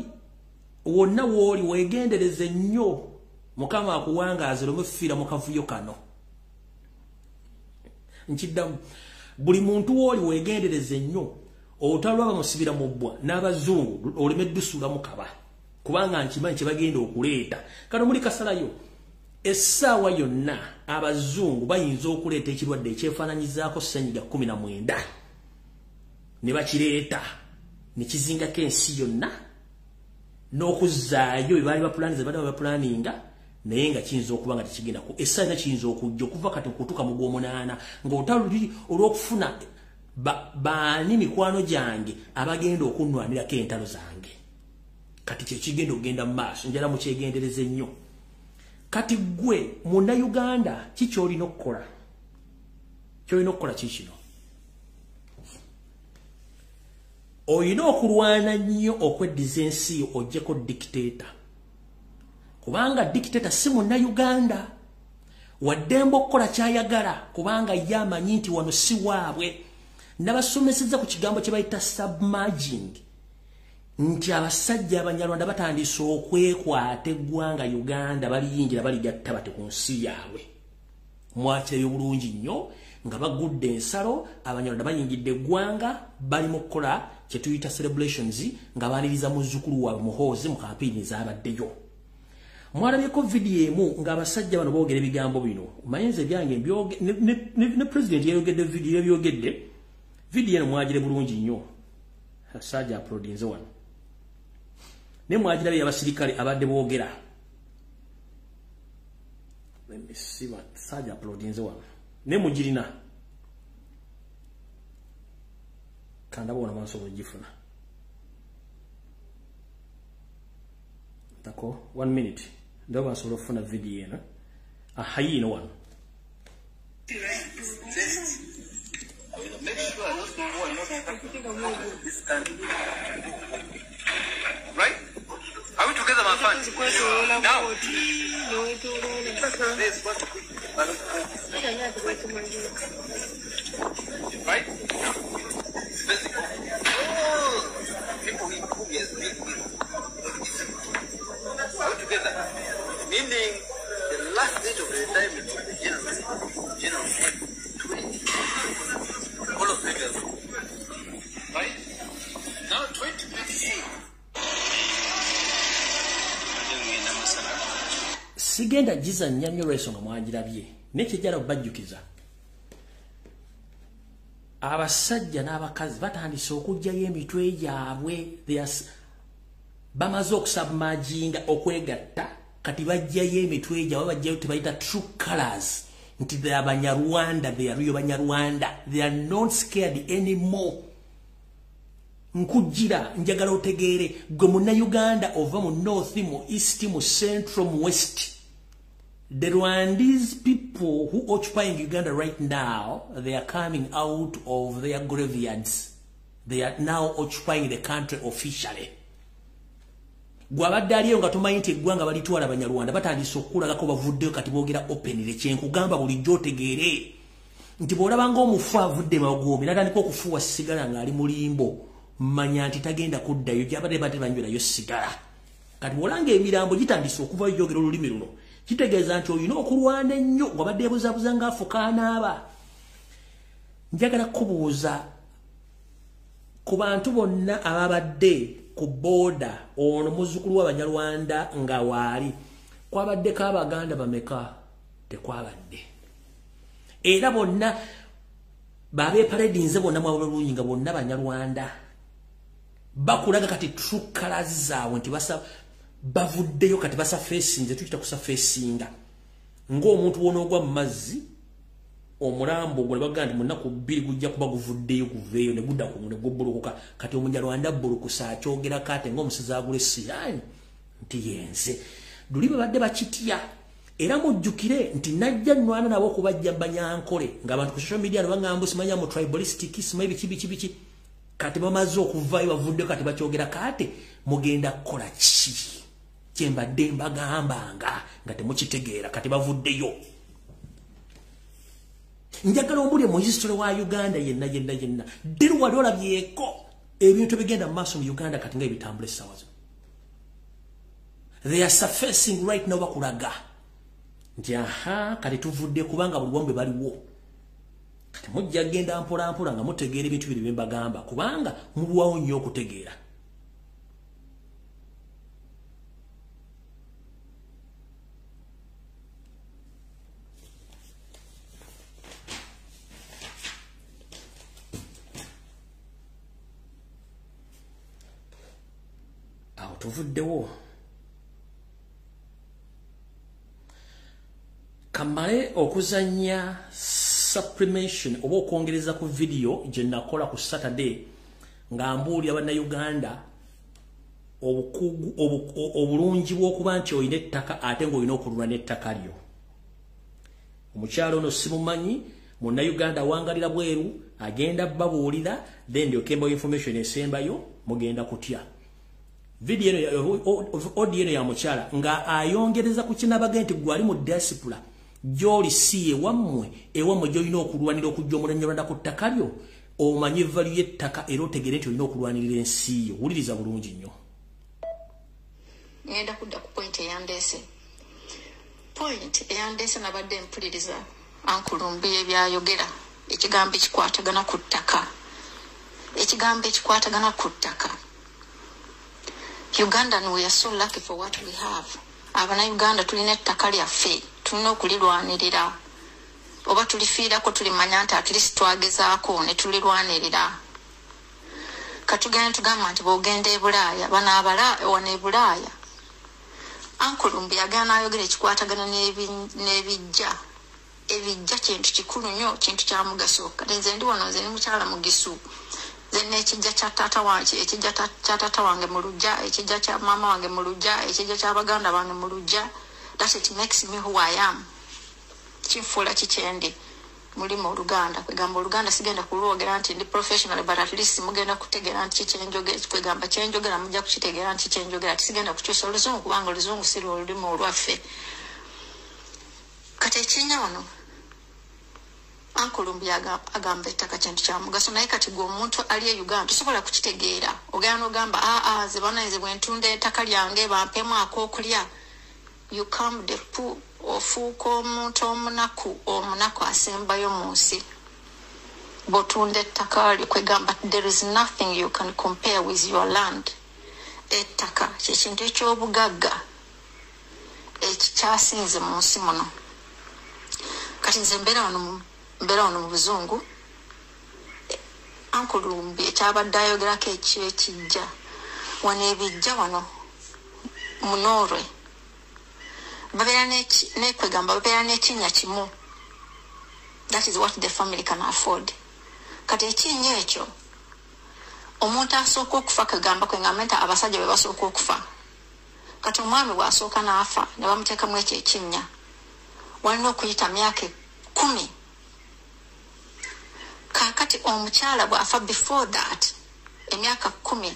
wonna wooli weegendereze nnyo, Mukama akuwangaaze oleme mu kavuyo kano. Nkiddamu, buli muntu wooli weegendereze nnyo, olutalo lw'abamusibira mu bbwa n'abazungu oleme ddusuula mu kaba, kubanga nkimanyi kye bagenda okuleeta. Kano muli kasalayo, essaawa yonna abazungu bayinza okuleeta ekirwadde ekyefaananyizaako ssenyiga 19 ne bakireeta ne kizingako ensi yonna n'okuzzaayo bye baali bapulaninze, badde bapulaninga, naye nga kiyinza okuba nga tekigenda ku essaawa yonna. Kiyinza okujja okuva kati okutuuka mu gw'omunaana ng'olutalo luli olw'okufuna baani mikwano gyange abagenda okunnwanirako entalo zange. Kati kyekigenda okugenda mu maaso, njala mukyegendereze nnyo. Kati ggwe munnayuganda, ki ky'olina okukola? Ky'olina okukola ki kino? Olina okulwana nnyo okweddiza ensi yo, oggyeko dictator, kubanga dictator si munnayuganda. Waddembe okukola kyayagala, kubanga ye amanyi nti wano si waabwe. Nabasomesezza ku kigambo kye bayita submerging, nti abasajja abanyarwanda batandise okwekwata eggwanga Uganda, baliyingira baligatta bate ku nsi yaabwe. Mwakirayo bulungi nnyo nga bagudde ensalo, abanyarwanda bayingidde eggwanga, bali mu kukola kye tuyita celebrations nga baaniriza muzzukulu waabwe Muhoozi mu kampeyini ezabaddeyo. Mwalabyeko vidiyo emu ng'abasajja bano boogera ebigambo bino. Mayinza ebyange ne president yayogedde vidiyo, yabyogedde. Vidiyo eno mwagire bulungi nnyo, saaja uploadinze wano, naye mwagirabye abasirikale abadde boogera. Saaja uploadinze wano, naye mugirina, kandaba wano mansobola ogifuna. Tako 1 minute, ndaba nsobola okufuna vidiyo eno. Aha, yiino wano. Make sure those people who are not happy this country. Right? Are we together, my friends? Now, this what right? It's basic. All people who he has been with. Are we together? Meaning, the last date of retirement of the general, 20. All of figures. Right? Now 2028. Sigenda gizannya nnyo olw'ensonga mwagirabye, naye kyejjala okubajjukiza, abasajja n'abakazi batandise okuggyayo emitwe gyabwe. Bamaze okusubmerginga, okwegatta, kati bajjayo emitwe gyabwe, bajjayo tebayita true colors, nti they are Banyarwanda, they are real Banyarwanda, they are not scared anymore. Nkujira njagala otegeere gwe munnayuganda ova mu north, mu east, mu central, mu west. The Rwandese people who occupying Uganda right now, they are coming out of their graveyards. They are now occupying the country officially. Gwabadde aliyo nga tomanyi nti eggwanga balitwala Banyarwanda, batandise okukulagako, bavuddeyo kati boogera openly. Kyenkugamba bulijjo otegeere nti bw'olaba ng'omufu avudde magombe n'atandika okufuuwa sigala ng'ali mulimbo, manya nti tagenda kuddayo gyabadde badde banywerayo sigala. Kati bw'olanga emirambo gitandise okuvayo gyogera olulimi luno, kitegeeza nti olina okulwana ennyo. Wabadde ebuzaabuza ng'afuka anaaba. Njagala kubuuza ku bantu bonna ababadde ku boda ono muzzukulu w'Abanyarwanda nga waali, kwabaddeko Abaganda bameka? Tekwabadde. Era bonna babeepaledinze bonna mwabulungi nga bonna Banyarwanda. Bakulaga kati true colors zaabwe nti bavuddeyo kati basafeesinze, tukiyita kusafeesinga. Ng'omuntu w'onoogwa mu mazzi omulambo ogwo ne bagamba nti mu nnaku 2 gujja kuba guvuddeyo guveeyo ne gudda ku ne gubbulukuka. Kati Omunyarwanda abbulukusa akyogerako ate ng'omusezi agula essiraani nti yenze. Luli babadde bakitya. Era mujjukire nti najja nnwana nabo okubajja Banyankole ng'abantu ku social media ne bagamba simanya mu tribalistic simanyi biki biki biki. Kati bamaze okuvaayo bavuddeyo kati bakyogerako ate mugenda kukola ki? Kye mbadde mbagambanga nga temukitegeera, kati bavuddeyo. Njagala ombulye mu history wa Uganda yenna yenna yenna, ddi wali olabyeko ebintu ebigenda mu maaso mu Uganda kati nga ebitambula essaawa zino? They are surfacing right now, bakulaga nti aha kati tuvudde kubanga buli wamu bwe baliwo. Kati mujja kugenda mpola mpola nga mutegeera ebintu biri bye mbagamba, kubanga mulwawo nnyo okutegeera. Awo tuvuddewo. Kamale okuzannya supplementation oba okwongereza ku video gye nakola ku Saturday nga mbuulira Bannayuganda obulungi bw'okuba nti olina ettaka ate ng'olina okulula n'ettaka lyo. Omukyalo ono simumanyi, Munnayuganda awangalira bweru, agenda babuulira, then ndyoke mbawa information esembayo, mugenda kutya. Video eno, audio eno ya mukyala nga ayongereza ku kinabaga nti gwali mu diaspora gy'oli si ewammwe, ewammwe gy'olina okulwanira okujja Omunyarwanda ku ttaka lyo, omanye value y'ettaka era otegeere nti olina okulwanirira ensi yo. Wuliriza bulungi nnyo. Ngenda kudda ku point eyandeese. Point eyandeese nabadde mpuliriza Uncle Lumbuye byayogera, ekigambo ekikwatagana ku ttaka. Ekigambo ekikwatagana ku ttaka. Ugandan, we are so lucky for what we have. Abannayuganda tulina ettaka lyaffe, tulina okulirwanirira. Oba tulifiirako tulimanya nti at least twagezaako ne tulirwanirira. Katugenda tugamba nti bw'ogenda e Bulaaya, bano abala wano e Bulaaya. Uncle Lumbuye agenda n'ayogera ekikwatagana n'ebijja. Ebijja kintu kikulu nnyo, kintu kya mugaso. Kati nze ndi wano, nze ndi mukyala Mugisu. Nze n'ekijja kya taata wange, ekijja kya taata wange mu luggya, ekijja kya maama wange mu luggya, ekijja kya baganda bange mu luggya. That it makes me who I am. Kinfuula kikyendi. Mulimu Oluganda. Kwegamba Oluganda sigenda kulwogera nti ndi professional, but at least mugenda kutegeera nti kyenjogera, kwegamba kyenjogera mujja kukitegeera nti kyenjogera. Tisigenda kukyusa Oluzungu kubanga Oluzungu si lwe lulimi olwaffe. Kati ekinya wano, Uncle Lumbuye agamba ettaka kintu kya mugaso, naye kati gwe omuntu ali e Uganda tosobola kukitegeera. Ogenda n'ogamba aa nze bannange bwe ntunda ettaka lyange bampemu ak'okulya. You come the poor, ofuuka omuntu omunaku, omunaku asembayo mu nsi. Bw'otunda ettaka lyo, kwegamba there is nothing you can compare with your land. Ettaka kye kintu eky'obugagga ekikyasinze mu nsi muno. Kati nze mbeera wano mu buzungu. Uncle Lumbuye ekyabadde ayogerako eky'ekijja. Wano ebijja wano mu Norway babeera n'ekwegamba babeera n'ekinnya kimu. That is what the family can afford. Kati ekinnya ekyo omuntu asooka okufa, kwegamba kwegamba nti abasajja be basooka okufa. Kati omwami bw'asooka n'afa ne bamuteekamu ekyo ekinnya, walina okuyita myaka 10. Kaakati omukyala bw'afa before that emyaka 10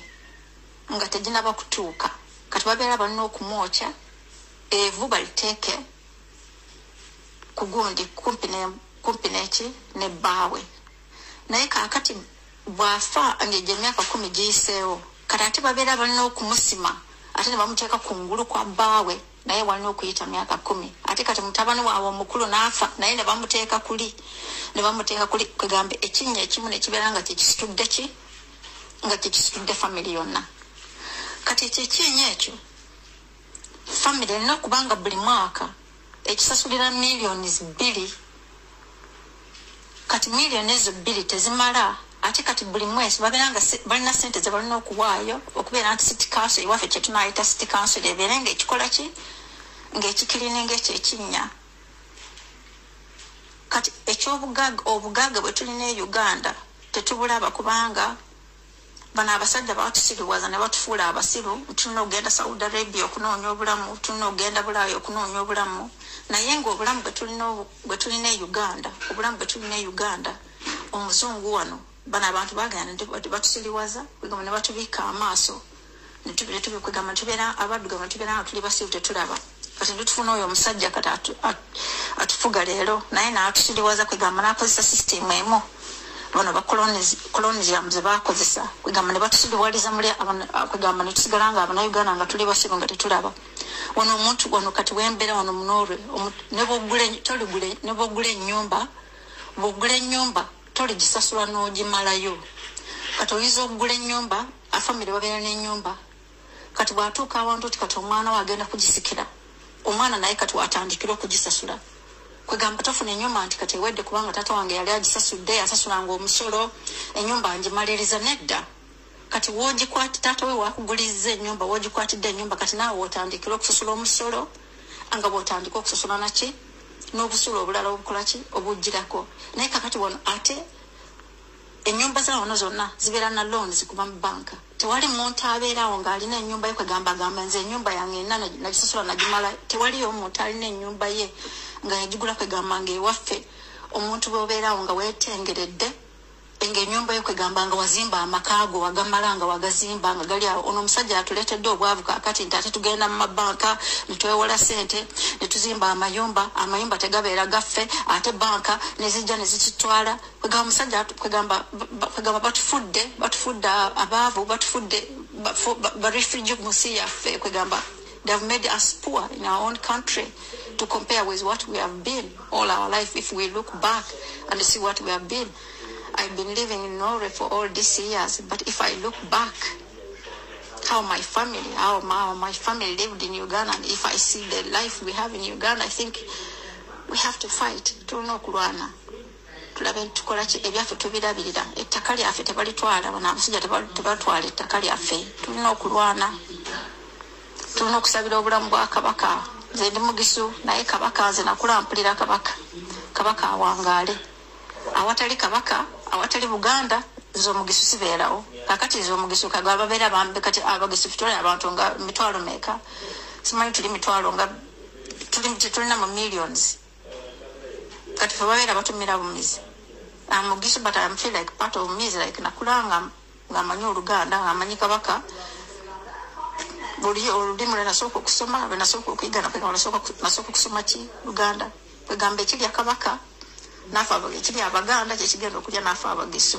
nga teginaba kutuuka, kati babeera balina okumwokya evu baliteeke ku gundi kumpi n'eki nebbaawe. Naye kaakati bw'afa ng'egyo emyaka 10 giyiseewo, kati ate babeera balina okumusima Ate ne bamuteeka ku ngulu kwa bbaawe, naye walina okuyita myaka 10. Ate kati mutabani waabwe omukulu n'afa, naye ne bamuteeka kuli, ne bamuteeka kuli. Kwegamba ekinnya ekimu ne kibeera nga kyekisitudde ki, nga kyekisitudde family yonna. Kati ekyo ekinnya ekyo family erina okubanga buli mwaka ekisasulira miliyoni 2. Kati miliyoni ezo 2 tezimala. Ate kati buli mwezi babeera nga balina ssente ze balina okuwaayo okubeera nti city council ewaffe kye tunaayita city council ebeere ng'ekikola ki, ng'ekikirininga ekyo ekinnya. Kati eky'obugagga, obugagga bwe tulina e Uganda tetubulaba, kubanga bano abasajja batusiriwaza ne batufuula abasiru. Tulina okugenda Saudi Arabia okunoonya obulamu, tulina okugenda Bulaaya okunoonya obulamu, naye ng'obulamu bwe tulina e Uganda, obulamu bwe tulina e Uganda, omuzungu wano bano abantu bagenda ne batusiriwaza, kwegamba ne batubikka amaaso, kwegamba tubeera abaddugavu, ne tubeera nga tuli basiru tetulaba. Kati ne tufuna oyo omusajja kati atufuga leero, naye n'atusiriwaza, kwegamba n'akozesa sisitimu emu bano ba colonialism ze bakozesa, kwegamba ne batusiriwaliza muli, kwegamba ne tusigala nga Abannayuganda nga tuli basiru nga tetulaba. Wano omuntu wano kati wembeera wano mu Norway, ne bw'ogula ennyumba, bw'ogula ennyumba toligisasula n'ogimalayo. Kati oyinza okugula ennyumba, afamire babeera n'ennyumba, kati bw'atuuka awantu oti kati omwana we agenda kugisikira, omwana naye kati watandikira okugisasula. Kwegamba tofuna ennyumba nti kati ewedde kubanga taata wange yali agisasudde, yasasulanga omusolo, ennyumba ngimaliriza. Nedda. Kati w'ogikwati, taata we wakuguliza ennyumba, w'ogikwatidde ennyumba, kati naawe w'otandikira okusasula omusolo, nga bw'otandika okusasula naki n'obusuulu obulala obukola ki, obujjirako. Naye kakati wano ate ennyumba za wano zonna zibeera na loans kuva mu banka. Tewali muntu abeerawo ng'alina ennyumba ye, kwegamba agamba nze ennyumba yange enna nagisasula nagimala. Tewaliyo omuntu alina ennyumba ye nga yagigula. Kwegamba ng'ewaffe omuntu bw'obeerawo nga weetengeredde ng'ennyumba yo, kwegamba nga wazimba amaka go wagamala nga wagazimba nga gali awo. Ono omusajja atuleetedde obwavu kaakati nti ate tugenda mu mabanka ne twewola ssente ne tuzimba amayumba, amayumba tegabeera gaffe, ate banka ne zijja ne zikitwala. Kwegamba omusajja kwegamba batufudde abaavu, batufudde ba refugee mu nsi yaffe. Kwegamba they have made us poor in our own country to compare with what we have been all our life. If we look back and see what we have been, I've been living in Norway for all these years, but if I look back how my family lived in Uganda, and if I see the life we have in Uganda, I think we have to fight. Tulina okulwana tulabe tukola ki, ebyaffe tubirabirira. Ettaka lyaffe tebalitwala, bano abasajja tebatwala ettaka lyaffe. Tulina okulwana, tulina okusabira obulamu bwa Kabaka. Nze ndi Mugisu, naye Kabaka nze nakula mpulira Kabaka. Kabaka awangaale. Awatali Kabaka, awatali Buganda, nze Omugisu sibeerawo. Kakati nze Omugisu kaga babeera bambe. Kati Abagisu tutole abantu nga mitwalo meka? Simanyi, tuli mitwalo nga tulina mu millions. Kati fe babeera batumira bumizi. I'm Mugisu, but I feel like part of me is like nakula nga manyi Oluganda, nga manyi Kabaka. Buli olulimi lwe nasooka okusoma, lwe nasooka okuyiga, nasooka okusoma ki? Luganda. Kwegamba ekirya Kabaka naafe, ekiri Abaganda kyekigenda okulya naafe Abagisu.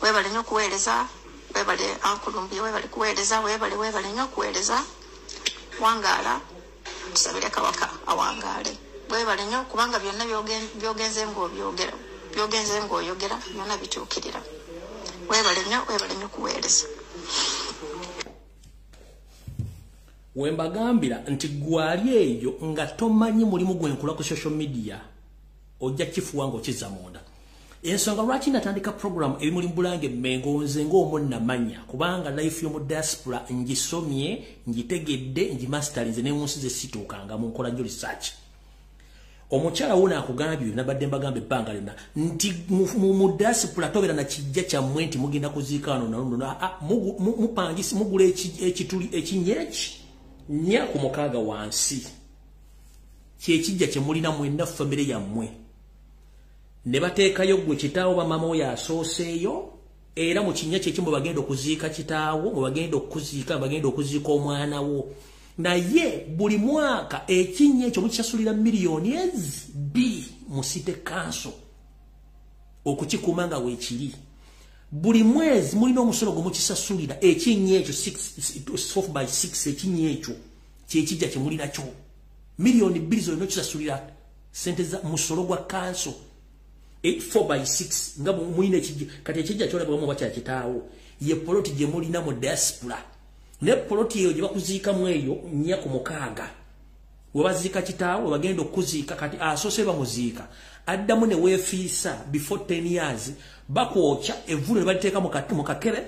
Weebale nnyo okuweereza, weebale Ankulumbi, weebale kuweereza, weebale, weebale nnyo okuweereza. Wangaala, tusabire Kabaka awangaale. Weebale nnyo kubanga byonna byogenze ng'obyogera, byogenze ng'oyogera byonna bituukirira. Weebale nnyo, weebale nnyo okuweereza. Wembagambira nti gwali eyo nga tomanyi mulimu gwenkola ku social media, ojja kifuwa ng'okizza munda. Ensonga lwaki natandika program Ebimuli Bulange Mengo, nze ng'omunnamanya, kubanga life y'omu diaspora ngisomye, ngitegedde, ngimastarinze, ne mu nsi ze situukanga mu nkola nnyo research. Omukyala wuno akugambye, nabadde mbagamba ebbanga lyonna nti mu diaspora tobeera na kijja kyammwe nti mugenda kuziika wano naluno. Mupangisi, mugula ekituli ekinnya eki 4 ku 6 wansi, kyekijja kye mulina mwenna famire yammwe, ne bateekayo gwe kitaawo bamama oyo asooseeyo. Era mu kinnya kyekimu bwe bagenda okuziika kitaawo, bwe bagenda okuziika, bagenda okuziika omwana wo. Naye buli mwaka ekinnya ekyo mukisasulira miliyoni ezi 2 mu city council okukikuuma nga weekiri. Buli mwezi mulina omusolo gwe mukisasulira ekinnya ekyo 4 by 6 ekinnya ekyo kyekijja kye mulinakyo 2 million zolina okisasulira sente za musolo gwa kanso 4 by 6 nga mulina ekijja. Kati ekijja kyolabwamu oba kyakitaawo ye poloti gye mulina mu diaspora, ne poloti eyo gye bakuziikamu eyo 4 ku 6 webaziika kitaawo, webagenda okuziika. Kati asoose bamuziika, addamu ne weefiisa before 10 years bakwokya evvulo ne baliteeka mu kakebe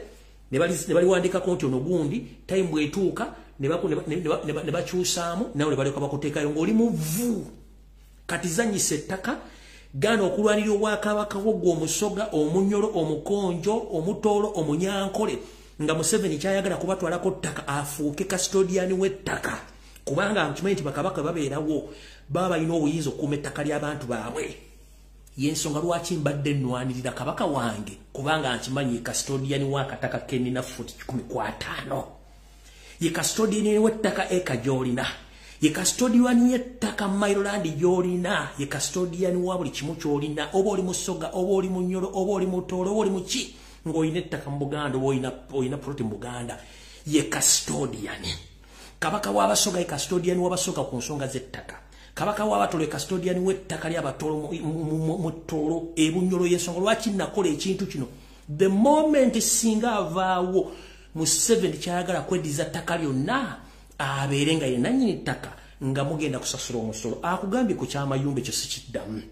ne baliwandikako nti ono gundi. Time bwetuuka ne bakyusaamu nawe ne baleka bakuteekayo ng'oli muvu. Kati zanyisa ettaka, gaana okulwanirira obwakabaka bwo gwe Omusoga, Omunyolo, Omukonjo, Omutoolo, Omunyankole, nga Museveni kyayagala kubatwalako ttaka afuuke custodian w'ettaka, kubanga nkimanyi nti bakabaka babeerawo baba balina obuyinza okukuuma ettaka ly'abantu baabwe. Yensonga lwaki mbadde nnwanirira kabaka wange, kubanga nkimanyi custodian w'akataka kenina futi 150, ye custodian w'ettaka eka gy'olina, ye custodian y'ettaka Maryland gy'olina, ye custodian wa buli kimu ky'olina, oba oli Musoga, oba oli Munyolo, oba oli Mutoolo, oba oli muki, ng'olina ettaka mu Buganda oba olina ploti mu Buganda, ye custodian. Kabaka w'Abasoga ye custodian w'Abasoga ku nsonga z'ettaka. Kabaka w'Abatolo ye custodian w'ettaka ly'Abatolo mu Toolo ebunyolo. Y'ensonga lwaki nakola ekintu kino. The moment singa avaawo, Museveni kyayagala kweddiza ttaka lyonna abeere nga yenannyini ttaka, nga mugenda kusasula omusolo. Akugambye ku kyamayumba, ekyo sikiddamu.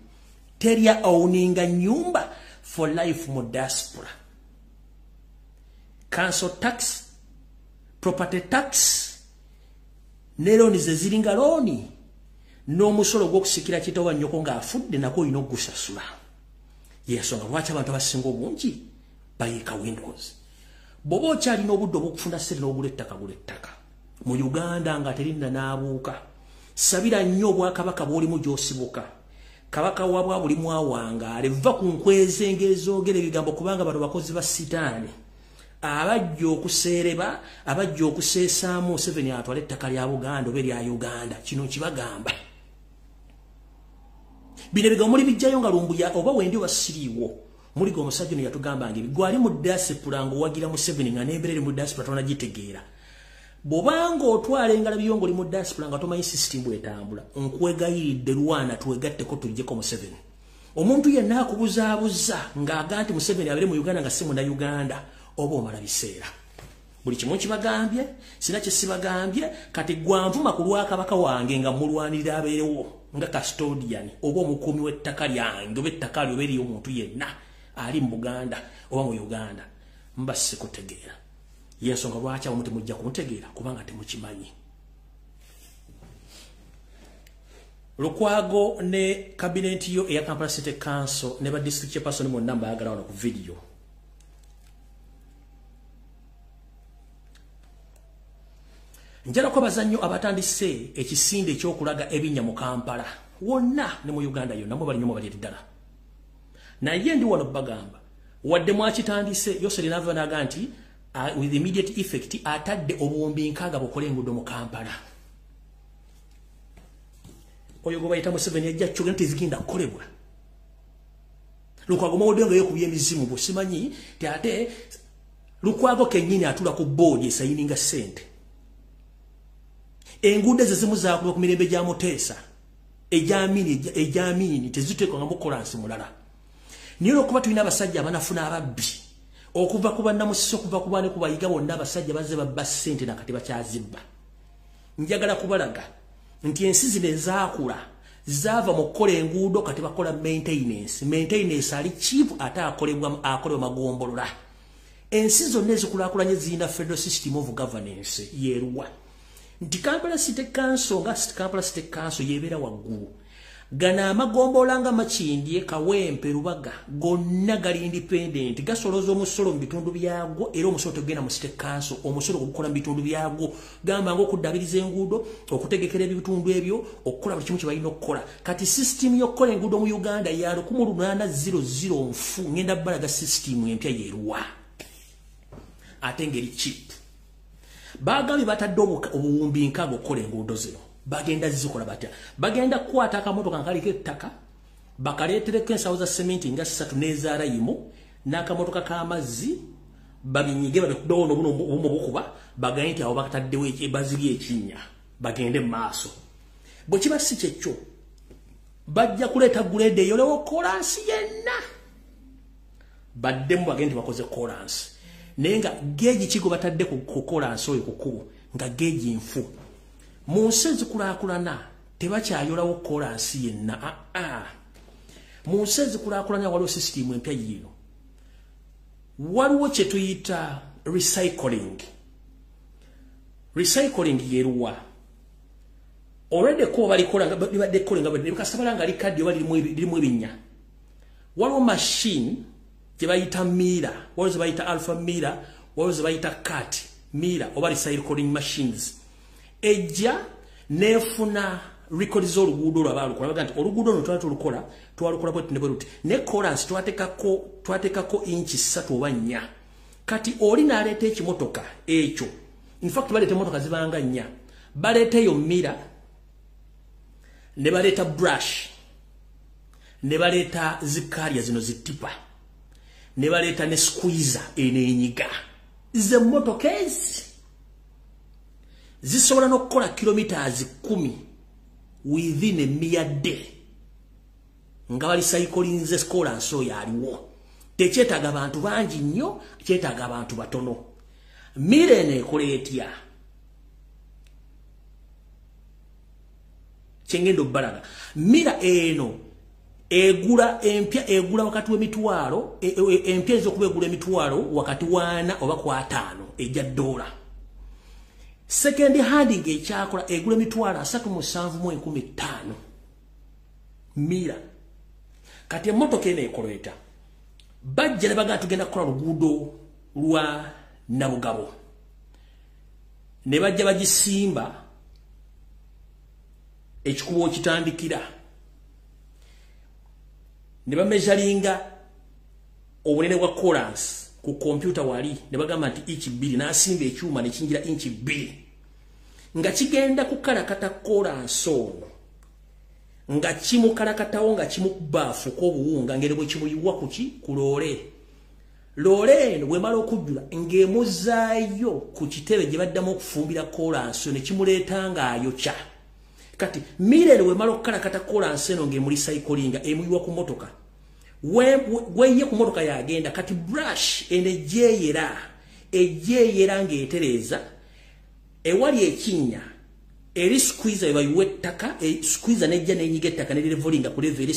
Terya owninga nyumba for life mu diaspora. Council tax, property tax ne looni ze ziringa looni n'omusolo gw'okusikira kitawa nnyoko ng'afudde nako olina okugusasula. Yensonga lwaki abantu abasinga obungi bayiika windows. Bw'oba okyalina obudde obw'okufuna ssente n'ogula ettaka, gula ettaka mu Uganda nga terinna n'abuuka. Sabira nnyo obwakabaka bw'olimu gy'osibuka, kabaka wabwa buli mwawangaale. Va ku nkwezenga ezoogera ebigambo, kubanga bano bakozi ba sitaani abajja okuseereba, abajja okuseesaamu Museveni atwale ettaka lya Buganda oba erya Uganda. Kino kibagamba, bino ebigambo muli bijjayo nga Lumbuya oba wendi oba siriiwo. Muliga omusajja ono yatugambanga ebi gwali mu diaspora ng'owagira Museveni nga n'embeera eri mu diaspora tonagitegeera. Bw'obanga otwala engalabi yo ng'oli mu diaspora nga tomanyi system bw'etambula, nkwegayiridde lwana twegatteko tuggyeko Museveni. Omuntu yenna akubuzaabuza ng'aga nti Museveni abeere mu Uganda nga si Munnayuganda, oba omala biseera. Buli kimu kibagambye, sina kye sibagambye. Kati gwanvuma ku lwakabaka wange nga mulwanirira abeerewo nga custodian oba omukuumi w'ettaka lyange oba ettaka lyo oba eriyo omuntu yenna ali mu Buganda oba mu Uganda, mba sikutegeera. Yensonga lwaki abamu temujja kuntegeera, kubanga temukimanyi. Lukwago ne kabineti yo eya Kampala City Council ne ba district chairperson bonna mbaagala wano ku video. Njala kwebaza nnyo abatandise ekisinde ekyokulaga ebinnya mu Kampala wonna ne mu Uganda yonna. Mwe bali nnyo, mwe bali ddala, naye ndi wano bagamba wadde mwakitandise, Yoseri nava naga nti with immediate effect atadde 60,000 bukola enguudo mu Kampala. Oyo gwe bayita Museveni ajja kyogera nti zigenda kukolebwa. Lukwago mawodde nga yekubye emizimu bwe simanyi ti ate Lukwago kennyini atula ku boodi esayininga ssente. Enguudo ezo zimu zaakuba ku mirembe gya Muteesa, egyamini teziteekwa nga mukolansi mulala. Naye olwokuba tulina abasajja abanafu n'ababbi okuva ku bannamusisi, okuva ku baane ku Bayiga, bonna abasajja bazze babba ssente nakati bakyazibba. Njagala kubalaga nti ensi zino ezaakula zaava mu kukola enguudo, kati bakola maintenance. Maintenance ali cheap ate akolebwa magombolola. Ensi zonna ezikulaakulanye zirina federal system of governance. Yeruwa nti Kampala City Council, nga Kampala City Council yebeera waggulu, gano amagombolola nga Makindye, Kawempe, Lubaga gonna gali independent, gasoloza omusolo mu bitundu byagwo, era omusolo tegenda mu city council. Omusolo gukola mu bitundu byagwo, gamba nga okuddabiriza enguudo, okutegekera ebitundu ebyo, okukola buli kimu kye balina okukola. Kati system y'okukola enguudo mu Uganda ya 1800 nfu. Ngenda balaga system empya yeruwa ate ngeri cheap. Bagambye batadde 60,000 okukola enguudo zino. Bagenda zikola batya? Bagenda kukwata akamotoka nkaliko ettaka, bakaleetereko ensawo za seminti nga ssatu n'eza lime. N'akamotoka k'amazzi babinyige babikubewo n'obuno obumu bukuba bagende nti awo bakataddewo bazibye ekinnya bagende mu maaso. Bwe kiba si kyekyo bajja kuleeta guleede eyolewo kolansi yenna baddemu bagende bakoze kolansi, naye nga geegi kigo batadde ku kolansi oyo ku kkubo nga geegi nfu. Mu nsi ezikulaakulana tebakyayolawo kolansi yenna. Mu nsi ezikulaakulana waliwo sisitimu empya yiino, waliwo kye tuyita recycling. Recycling yeruwa already ko balikola nga libadde kola nga kasabala nga likadde oba lirimu ebinnya. Waliwo machine gye bayita mira, waliwo ze bayita alpha mira, waliwo ze bayita cat mira oba recycling machines. Ejja nefuna record z'oluguudo olwabaalukola, baga nti oluguudo luno twali tulukola twalukola bwe ne luti ne kolansi twateekako inchi 3 oba 4. Kati oli n'aleeta ekimotoka ekyo, in fact baleeta emmotoka zibanga 4, baleeta eyo mira ne baleeta brush ne baleeta zikaria zino zitipa ne baleeta ne squeezer enenyiga. Ze mmotoka ezi zisobola n'okukola kilometers 10 within a mere day nga bali cyclinze kolansi oyo aliwo. Tekyetaaga bantu bangi nnyo, kyetaaga abantu batono. Mira eno ekola etya? Kyengenda obbalaga. Mira eno egula empya egula wakati w'emitwalo empya ez'okuba egula emitwalo wakati wa 4 oba ku 5 ejja dola. Second hand ng'ekyakola egula emitwalo 37,500 mira. Kati emmotoka eno ekola etya? Bajja ne bagamba tugenda kukola luguudo lwa Nabugabo, ne bajja bagisimba ekikubo kitandikira ne bameasuringa obunene bwa kolansi ku kompyuta wali, ne bagamba nti inchi 2, n'asimba ekyuma ne kingira inchi 2 nga kigenda kukalakata kolansi ono nga kimukalakatawo nga kimukubaafuka obuwunga ngeri bwe kimuyiwa kuki ku loole. Loole eno bwemala okujjula ng'emuzaayo ku kitebe gye baddamu okufumbira kolansi ne kimuleeta ng'ayokya. Kati mira eno bwemala okukalakata kolansi eno ng'emulisaikolinga emuyiwa ku mmotoka, weye ku mmotoka yagenda. Kati brush eno ejjeeyera ng'etereeza ewali ekinnya eri squeezer ebayiwa ettaka, squeezer nejja n'enyiga ettaka nerirevolinga ku level eri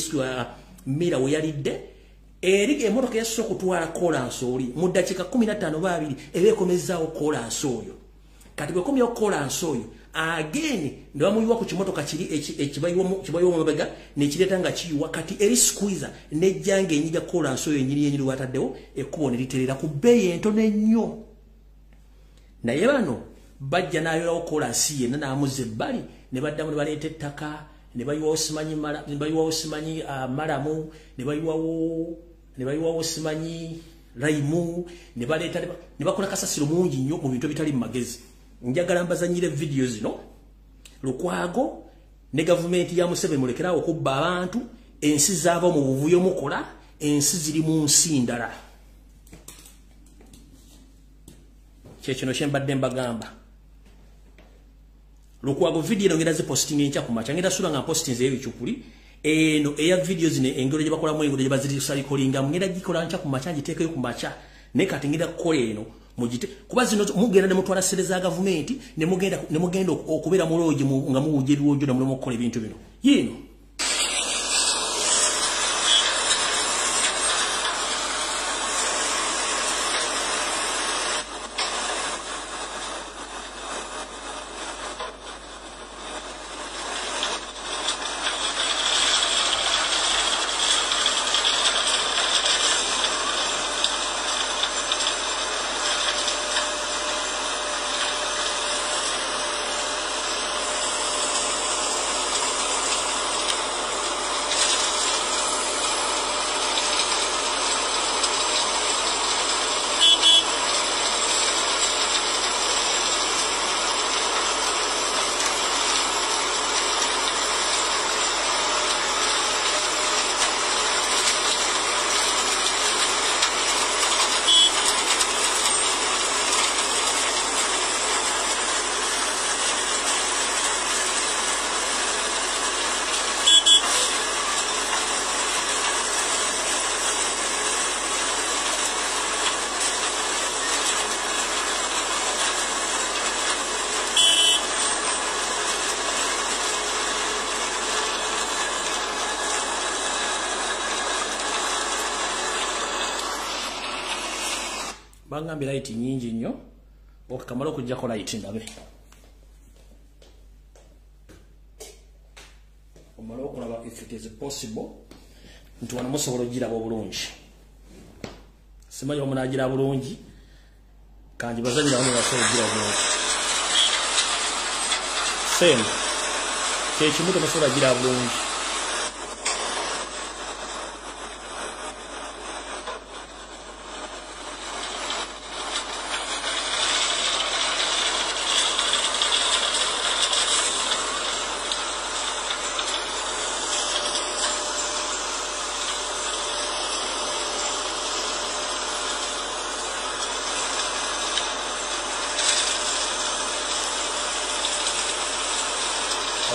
mira we yalidde. Eri emmotoka yasoose okutwala kolansi oli mu ddakiika 15 oba 20 eba ekomezaawo kolansi oyo. Kati bwekomyawo kolansi oyo again ne bamuyiwa ku kimotoka kiri ekibayiwa mabega nekireeta nga kiyiwa. Kati eri squeezer nejja ng'enyiga kolansi oyo ennyini yennyini lwataddewo ekkubo ne literera ku bbeeyi entono ennyo. Naye bano bajja n'ayolawo kolansi yenna n'amuzza ebbali ne baddamu ne baleeta ettaka ne bayiwawo simanyi malamu ne bayiwawo simanyi layimu ne baleeta ne bakola kasasiro mungi nnyo mu bintu ebitali mu magezi. Njagala mbazannyire vidiyo zino. Lukwago ne gavumenti ya Museveni mulekerawo okubba abantu, ensi zaava mu buvuyo mukola, ensi ziri mu nsi ndala. Kyekino kye mbadde mbagamba. Lukwago vidiyo eno ngenda zipositinga enkya ku makya, ngenda sula nga mpositinze ebicupuli eno eya vidiyo zino engero gye bakolamu engero gye bazirisaikolingamu ngenda gikola nkya ku makya ngiteekeyo ku makya. Naye kati ngenda kukola eno mugite kuba zino mugenda ne mutwala ssente za gavumenti ne mugenda okubeera mu loogi nga muwujja ebiwojjo namulema okukola ebintu bino. Yiino Bangambye light nyingi nnyo. Okay, kamala okuggyako light ndabe. Omala okulaba if it is possible nti wano musobola okugiraba obulungi. Simanyi oba munaagira bulungi, kangi bazanyira wano basobola okugira bulungi. Same kyekimu temusobola kugira bulungi.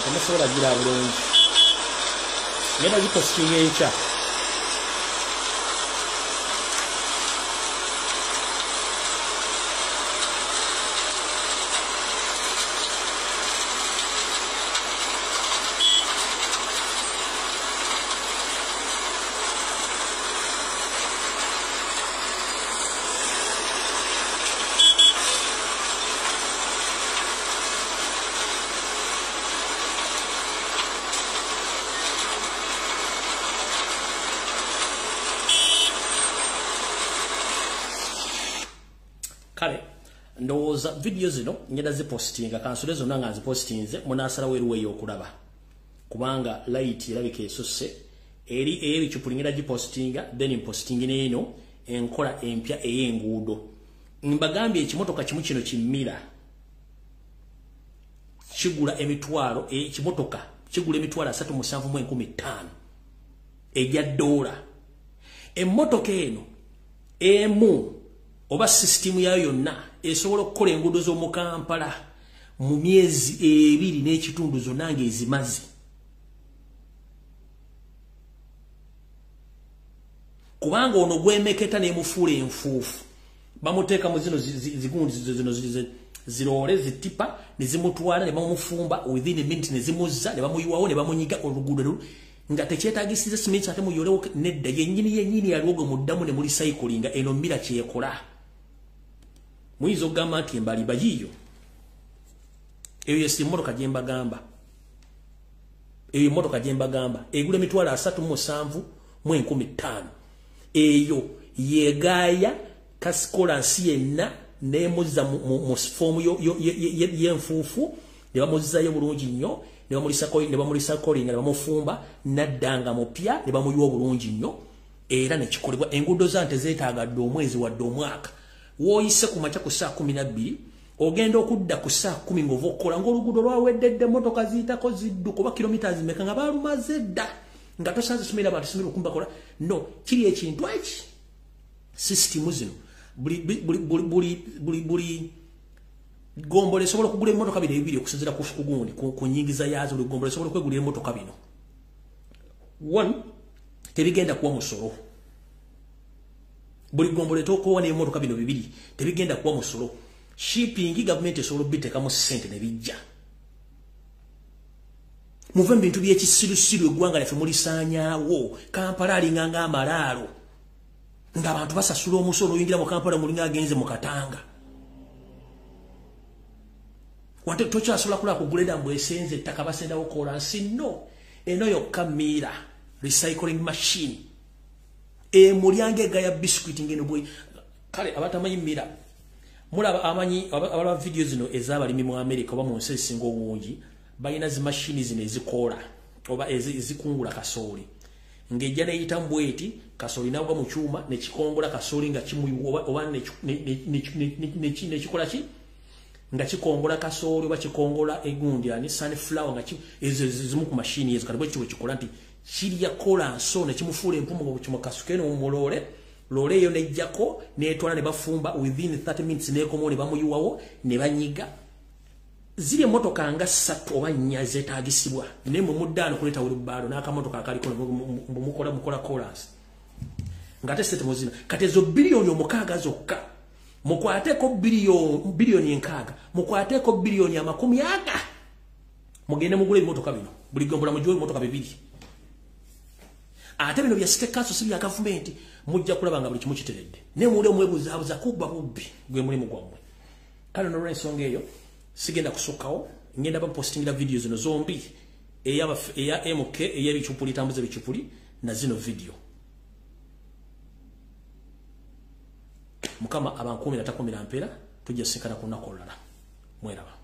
Temusobola kugira bulungi. Ngenda zipositinga enkya. Kale ndowooza video zino ngenda zipostinga, kansule zonna nga nzipostinze, munaasalawo eruwa ey'okulaba, kubanga light erabika esusse. Eri ey'ebicupuli ngenda gipostinga, then mpostingi n'eno enkola empya ey'enguudo. Mbagambye ekimotoka kimu kino kimmira kigula emitwalo, ekimotoka kigula 375,500 egya dola. Emmotoka eno emu oba system yayo yonna esobola okukola enguudo z'omu Kampala mu myezi 2 n'ekitundu zonna ng'ezimaze. Kubanga ono gwemeketa n'emufuula enfuufu, bamuteeka mu zino zigundi zino ziroole zitipa ne zimutwala ne bamufumba within a minute ne zimuzza ne bamuyiwawo ne bamunyiga oluguudo nga tekyetaagisiza siminti ate muyolewo nedda. Yennyini yennyini yaliwo gwe muddamu ne mulicyclinga. Eno mmira kyekola. Muyinza okugamba nti embali bayiyo. Eyo yesi emmotoka gye mbagamba. Eyo emmotoka gye mbagamba egula 375,500. Eyo yegaaya kasikola nsi yenna n'emuzza mu foomu y'enfuufu ne bamuzzayo bulungi nnyo, ne bamulisakolinga ne bamufumba n'addanga mupya ne bamuyiwa obulungi nnyo. Era ne kikolebwa. Enguudo zante zeetaaga dde omwezi wadde omwaka. W'oyise ku makya ku ssaawa 12 ogenda okudda ku ssaawa 10 ng'ova okukola ng'oluguudo lwawedde dda, emmotoka ziyitako zidduka oba kilomita zimeka nga baalumaze dda, nga tosanze somera abantu somera okumbakola. No, kiri ekintu eki sisitimu zino buli gombola esobola okugula emmotoka bino ebibiri okusinziira ku gundi ku nnyingiza yaazo. Buli gombola esobola okwegulira emmotoka bino. One, tebigenda kuwa musolo. Buli gombola etookowa n'emmotoka bino bibiri tebigenda kuwa musolo. Shipping gavumenti esobola obiteekamu ssente ne bijja. Muve mu bintu by'ekisirusiru, eggwanga lyaffe mulisaanyaawo. Kampala alinga ng'amalaalo, ng'abantu basasula omusolo. Oyingira mu Kampala mulinga agenze mu Katanga. Wate tokyasobola kulaba kuguleda mbu esenze ettaka basendawo kolansi. No, eno yokka miira recycling machine emulyanga egaya biscuit ngeno bwe. Kale abatamanyi mira, mulaba amanyi abalaba video zino ez'abalimi mu America oba mu nsi ezisinga obungi, balina zi machine zino ezikoola oba ezikungula kasooli, ng'ejja n'eyita mbweti kasooli n'agwa mu kyuma ne kikongola kasooli nga kimuyiwa oba nekikola ki nga kikongola kasooli oba kikongola egundi ani sunflower nga ezo zimu ku machine ezo. Kati bwe kityo bwe kikola nti kirya kolanso ne kimufuula empumu nga kimukasuke n'omulole loole eyo nejjako n'etwala ne bafumba within 30 minutes n'ekomawo ne bamuyiwawo ne banyiga. Ziri emmotoka nga 3 oba 4 zeetaagisibwa, naye mwe muddaano kuleeta wheelbarrow n'akamotoka akaliko mukola mukola kolansi ng'ate ssente muzina. Kati ezo 6 billion zokka, mukwateko 6 billion, mukwateko 40 billion, mugende mugule ebimotoka bino. Buli gombola mugiwe ebimotoka bibiri. Ate bino bya state council si bya gavumenti, mujja kulaba nga buli kimu kiteredde. Naye muwulire omwebuuzaabuza kubba bubbi gwe mulimu gwammwe. Kale n'olw'ensonga eyo sigenda kusukkawo, ngenda bapostingira video zino zombi, eya MK ey'ebicupuli tambuza ebicupuli na zino video. Mukama abankuumira takuumira mpeera, tujja sinkana ku lunaku olulala. Mweraba.